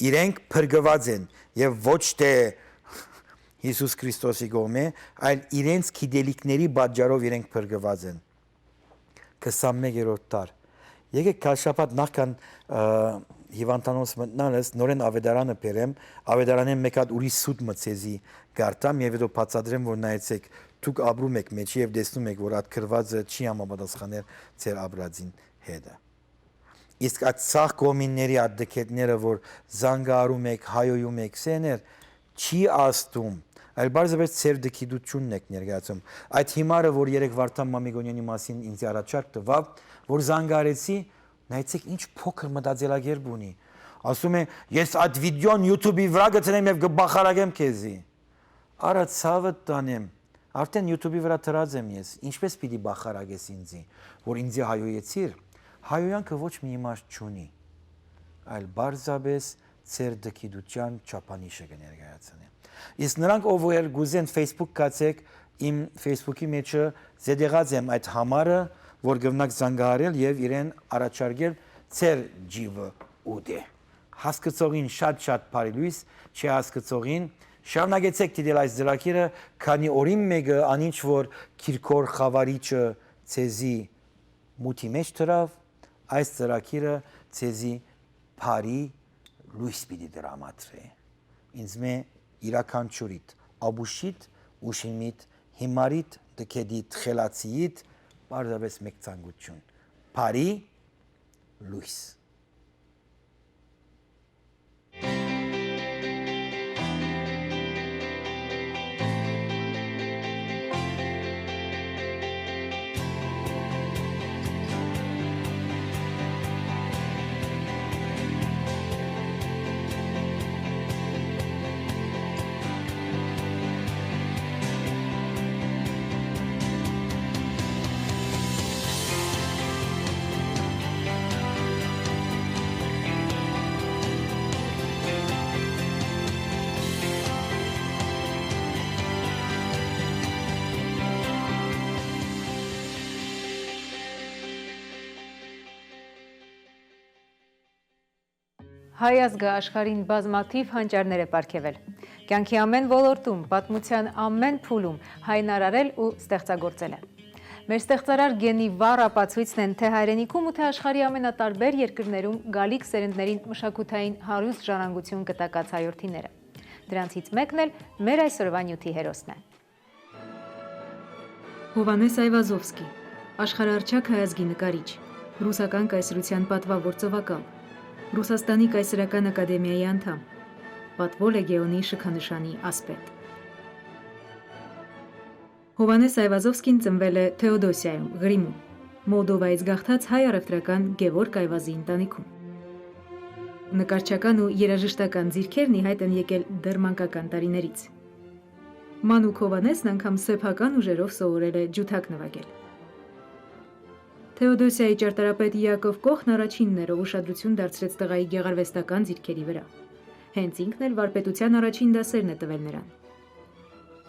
Իրենք փրկուած են եւ ոչ թե Յիսուս Քրիստոսի կողմէ, այլ իրենց գիտելիքների պատճառով իրենք փրկուած են։ Քսանմեկերորդ դար։ Եկեք քարշապատ նախքան, ը, հիվանդանոց մտնալս նորէն Աւետարանը բերեմ, Աւետարանէն մեկ հատ ուրիշ սուտ մը ձեզի կարդամ եւ հետո բացատրեմ, որ նայեցեք, դուք ապրում եք մեջի եւ տեսնում եք, որ այդ գրվածը չի համապատասխաներ ձեր ապրածին հետը։ Իսկ այդ ցախ կողմինների այդ դքետները, որ զանգահարում եք, հայոյում եք, սեներ, չի ազդում, այլ պարզապէս ձեր դգիտութիւնն եք ներկայացում։ Այդ հիմարը, որ երեկ Վարդան Մամիկոնյանի մասին ինձ առաջարկ տուաւ, որ զանգահարեցի, նայեցեք, ինչ փոքր մտածելակերպ ունի։ Ասում է. «Ես այդ վիդեոն YouTube-ի վրայ կդնեմ եւ կբախարակեմ քեզի»։ Արա, ցաւը տանեմ, արդեն YouTube-ի վրայ դրած եմ ես, ինչպէս պիտի բախարակես ինձի, որ ինձի հայոյեցիր, հայոյանքը ոչ մի իմաստ չունի, այլ պարզապէս ձեր դգիտութեան չափանիշը կը ներկայացնէ։ Իսկ նրանք, ով որ կ'ուզեն Facebook գացեք, իմ Facebook-ի մեջը զետեղած եմ այդ համարը, որ կրնաք զանգահարել եւ իրեն առաջարկել ձեր ջիվը ուտէ։ Հասկցողին շատ-շատ բարի լոյս, չի հասկցողին, շարունակեցեք դիտել այս ծրագիրը, քանի օրին մէկը անինչ որ Կիրկոր խավարիչը ձեզի մութի մեջ դրաւ, այս ծրագիրը ձեզի բարի լոյս պիտի դրամատրէ։ Ինձ մէ իրականչուրիդ, աբուշիդ, ուշիմիդ, հիմարիդ, դքեդիդ, խելացիիդ, պարզապէս մէկ ցանկութիւն. բարի լոյս։ Հայ ազգը աշխարհին բազմաթիւ հանճարներ է պարգեւել։ Կեանքի ամէն ոլորտում, պատմութեան ամէն փուլում հայնարարել ու ստեղծագործել է։ Մեր ստեղծարար գենի վառ ապացոյցն են թէ հայրենիքում ու թէ աշխարհի ամենատարբեր երկրներում գալիք սերնդներին մշակութային հարուստ ժառանգութիւն կտակած հայորդիները։ Դրանցից մէկն էլ մեր այսօրուան նիւթի հերոսն է։ Յովհաննէս Այվազովսկի, աշխարհահռչակ հայազգի նկարիչ, ռուսական կայսրութեան պատուաւոր ծովակալ, Ռուսաստանի կայսրական ակադեմիայի անդամ, պատուոյ լեգէոնի շքանշանի ասպետ։ Յովհաննէս Այվազովսկին ծնուեր է Թէոդոսիայում, Ղրիմում, Մոլդովայից գաղթած հայ առեւտրական Գեորգ Այվազի ընտանիքում։ Նկարչական ու երաժշտական ձիրքերն ի հայտ են եկել դեռ մանկական տարիներից։ Մանուկ Յովհաննէսն անգամ սեփական ուժերով սովորել է ջութակ նուագել։ Թէոդոսիայի ճարտարապետ Յակոբ Կոխն առաջինն էր, ով ուշադրութիւն դարձրեց տղայի գեղարուեստական ձիրքերի վրա։ Հենց ինքն էլ վարպետութեան առաջին դասերն է տուեր նրան։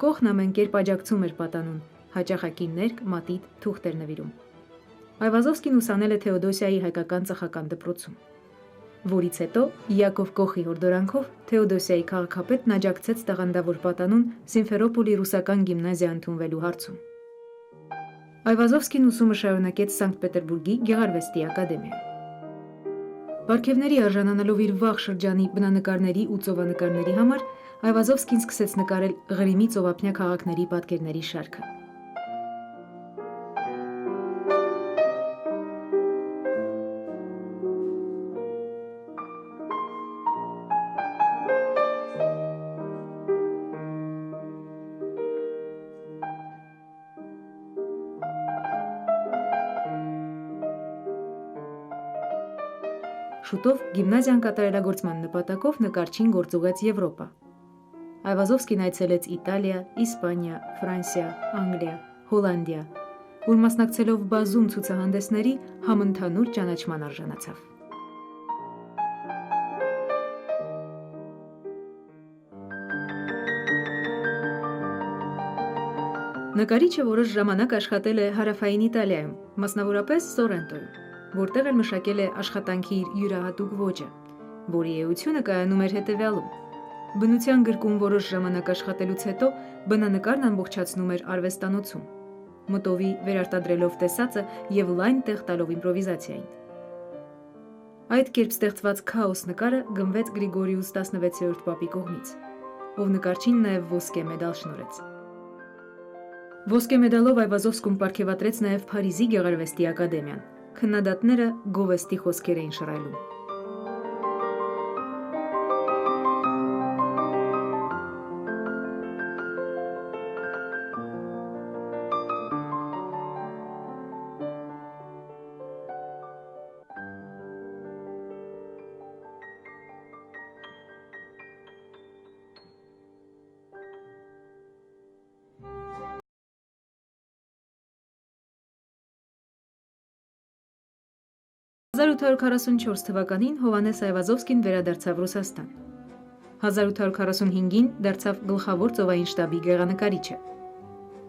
Կոխն ամէն կերպ աջակցում էր պատանուն, յաճախակի ներկ, մատիտ, թուղթ էր նուիրում։ Այվազովսկին ուսանել է Թէոդոսիայի հայկական ծխական դպրոցում, որից յետոյ Յակոբ Կոխի յորդորանքով Թէոդոսիայի քաղաքապետն աջակցեց տաղանդաւոր պատանուն Սիմֆերոպոլի ռուսական գիմնազիա ընդունուելու հարցում։ Այվազովսկին ուսումը շարունակեց Սանկտ Պետերբուրգի Գեղարուեստի ակադեմիայում։ Պարգեւների արժանանալով իր վաղ շրջանի բնանկարների ու ծովանկարների համար, Այվազովսկին սկսեց նկարել Ղրիմի ծովափնեայ քաղաքների պատկերների շարքը։ Շուտով գիմնազիան կատարելագործման նպատակով նկարչին գործուղեց Եւրոպա։ Այվազովսկին այցելեց Իտալիա, Իսպանիա, Ֆրանսիա, Անգլիա, Հոլանդիա, ուր մասնակցելով բազում ցուցահանդեսների, համընդհանուր ճանաչման արժանացաւ։ Նկարիչը որոշ ժամանակ աշխատել է Հարաւային Իտալիայում, մասնաւորապէս Սորենտոյում, որտեղ էլ մշակել է աշխատանքի իր իւրայատուկ ոճը, որի էութիւնը կայանում էր հետեւեալում. բնութեան գրկում որոշ ժամանակ աշխատելուց յետոյ բնանկարն ամբողջացնում էր արուեստանոցում, մտովի վերարտադրելով տեսածը եւ լայն տեղ տալով իմպրովիզացիային։ Այդ կերպ ստեղծուած Քաոս նկարը գնուեց Գրիգորիուս տասնվեցերորդ պապի կողմից, ով նկարչին նաեւ ոսկէ մեդալ շնորհեց։ Ոսկէ մեդալով Այվազովսկուն պարգեւատրեց նաեւ Փարիզի Գեղարուեստի ակադեմիան։ Քննադատները գովեստի խօսքեր էին շռայլում։ Հազար ութ հարյուր քառասուն չորս թուականին Յովհաննէս Այվազովսկին վերադարձաւ Ռուսաստան։ Հազար ութ հարյուր քառասուն հինգին դարձաւ գլխաւոր ծովային շտաբի գեղանկարիչը։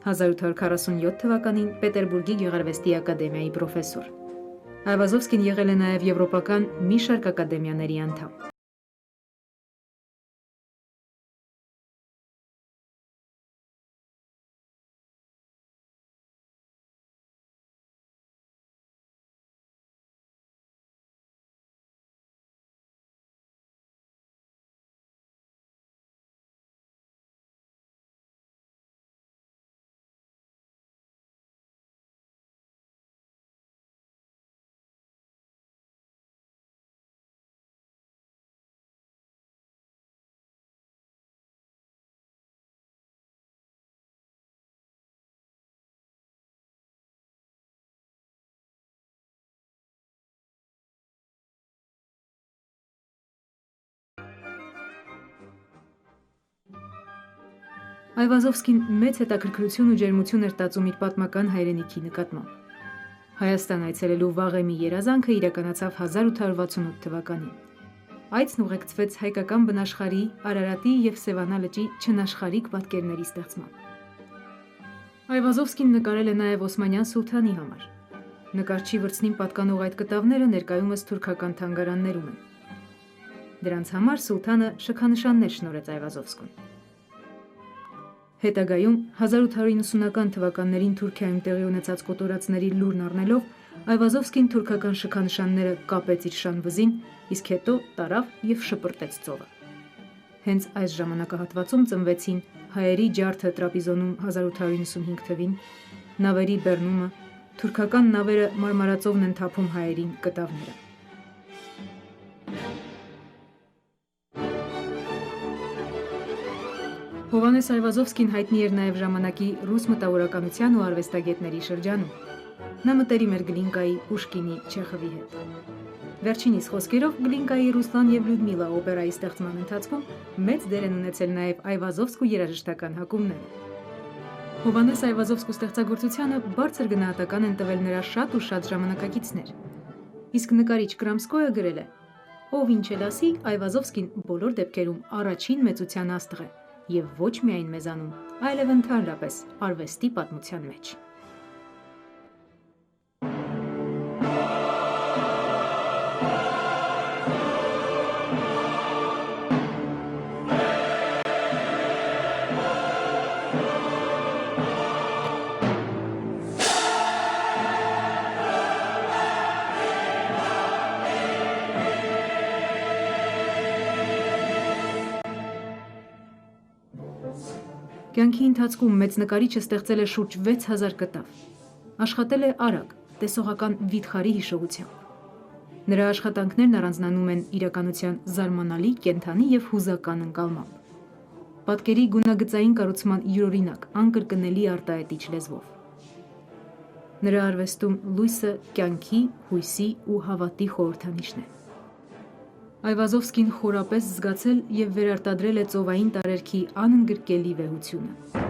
Հազար ութ հարյուր քառասուն յոթ թուականին Պետերբուրգի Գեղարուեստի ակադեմիայի պրոֆեսոր։ Այվազովսկին եղել է նաեւ եվրոպական մի շարք ակադեմիաների անդամ։ Այվազովսկին մեծ հետաքրքրութիւն ու ջերմութիւն էր տածում իր պատմական հայրենիքի նկատմամբ։ Հայաստան այցելելու վաղեմի երազանքը իրականացաւ հազար ութ հարյուր վաթսուն ութ թվականին։ Այցն ուղեկցուեց հայկական բնաշխարհի, Արարատի եւ Սեւանա լճի չնաշխարհիկ պատկերների ստեղծմամբ։ Այվազովսկին նկարել է նաեւ Օսմանեան սուլթանի համար։ Նկարչի վրձնին պատկանող այդ կտաւները ներկայումս թուրքական թանգարաններում են։ Դրանց համար սուլթանը շքանշաններ շնորհեց Այվազովսկուն։ Հետագայում, հազար ութ հարյուր իննսունական թվականներին Թուրքիայում տեղի ունեցած կոտորածների լուրն առնելով, Այվազովսկին թուրքական շքանշանները կապեց իր շան վզին, իսկ հետո տարաւ եւ շպրտեց ծովը։ Հենց այս ժամանակահատվածում ծնուեցին հայերի ջարդը Տրապիզոնում հազար ութ հարյուր իննսունհինգ թվին, նավերի բեռնումը, թուրքական նավերը Մարմարածովն են թափում հայերին կտաւները։ Հովհաննէս Այվազովսկին յայտնի էր նաեւ ժամանակի ռուս մտաւորականութեան ու արուեստագէտների շրջանում։ Նա մտերիմ էր Գլինկայի, Պուշկինի, Չեխովի հետ։ Վերջինիս խօսքերով, Գլինկայի Ռուսլան եւ Լիուդմիլա օպերայի ստեղծման ընթացքում մեծ դեր են ունեցել նաեւ Այվազովսկու երաժշտական հակումները։ Հովհաննէս Այվազովսկու ստեղծագործությանը բարձր գնահատական են տվել նրա շատ ու շատ ժամանակակիցներ։ Իսկ նկարիչ Կրամսկոյը գրել է. «Ով ինչ էլ ասի, Այվազովսկին բոլոր դեպքերում առաջին մեծութեան աստղ է, եւ ոչ միայն մեզանում, այլեւ ընդհանրապէս արուեստի պատմութեան մէջ»։ Կեանքի ընթացքում մեծ նկարիչը ստեղծել է շուրջ վեց հազար կտաւ։ Աշխատել է արագ, տեսողական վիթխարի յիշողութեամբ։ Նրա աշխատանքներն առանձնանում են իրականութեան զարմանալի, կենդանի եւ յուզական ընկալմամբ։ Պատկերի գունագծային կառուցման յուրօրինակ, անկրկնելի արտայայտիչ լեզուով։ Նրա արուեստում լոյսը կեանքի, յոյսի ու հաւատի խորհրդանիշն է։ Այվազովսկին խորապէս զգացել եւ վերարտադրել է ծովային տարերքի անընդգրկելի վեհութիւնը։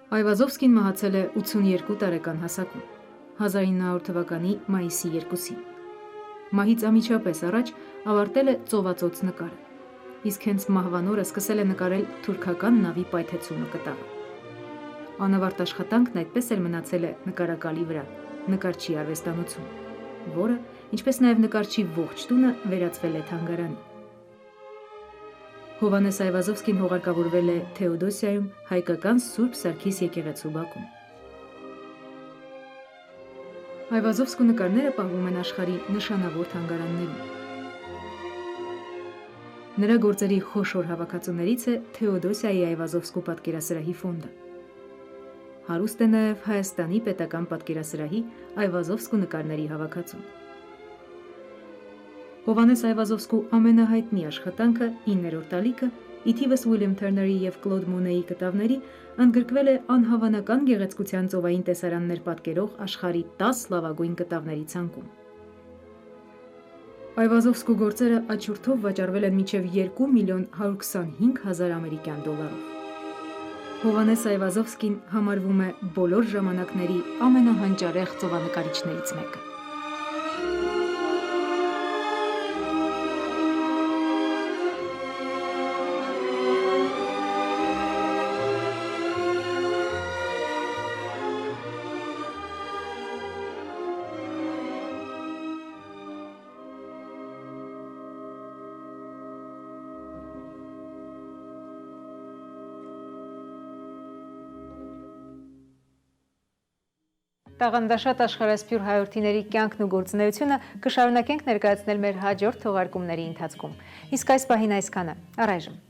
Այվազովսկին մահացել է ութսուններկու տարեկան հասակում, հազար ինը հարյուր թվականի մայիսի երկուսին։ Մահից անմիջապէս առաջ աւարտել է ծովածոց նկարը, իսկ հենց մահուան օրը սկսել է նկարել թուրքական նաւի պայթեցումը կտավը։ Անավարտ աշխատանքն այդպես էլ մնացել է նկարակալի վրայ, նկարչի արուեստանոցում, որը, ինչպես նաեւ նկարչի ողջ տունը, վերածվել է թանգարանի։ Հովհաննէս Այվազովսկին հուղարկաւորվել է Թէոդոսիայում հայկական Սուրբ Սարգիս եկեղեցու բակում։ Այվազովսկու նկարները պահվում են աշխարհի նշանաւոր թանգարաններում։ Նրա գործերի խոշոր հաւաքածուներից է Թէոդոսիայի Այվազովսկու պատկերասրահի ֆոնդը։ Հարուստ է նաեւ Հայաստանի պետական պատկերասրահի Այվազովսկու նկարների հաւաքածուն։ Հովհաննէս Այվազովսկու ամենահայտնի աշխատանքը՝ իններորդ ալիքը, ի թիւս Ուիլիամ Թերների եւ Կլոդ Մոնեի կտաւների, ընդգրկվել է անհաւանական գեղեցկութեան ծովային տեսարաններ պատկերող աշխարհի տաս լաւագոյն կտաւների ցանկում։ Այվազովսկու գործերը աճուրդով վաճառվել են մինչեւ երկու միլիոն հարյուր քսանհինգ հազար ամերիկեան դոլարով։ Հովհաննէս Այվազովսկին համարվում է բոլոր ժամանակների ամենահանճարեղ ծովանկարիչներից մեկը։ Տաղանդաշատ աշխարհասփիւռ հայորդիների կեանքն ու գործունեութիւնը կը շարունակենք ներկայացնել մեր յաջորդ թողարկումների ընթացքում։ Իսկ այս պահին այսքանը։ Առայժմ։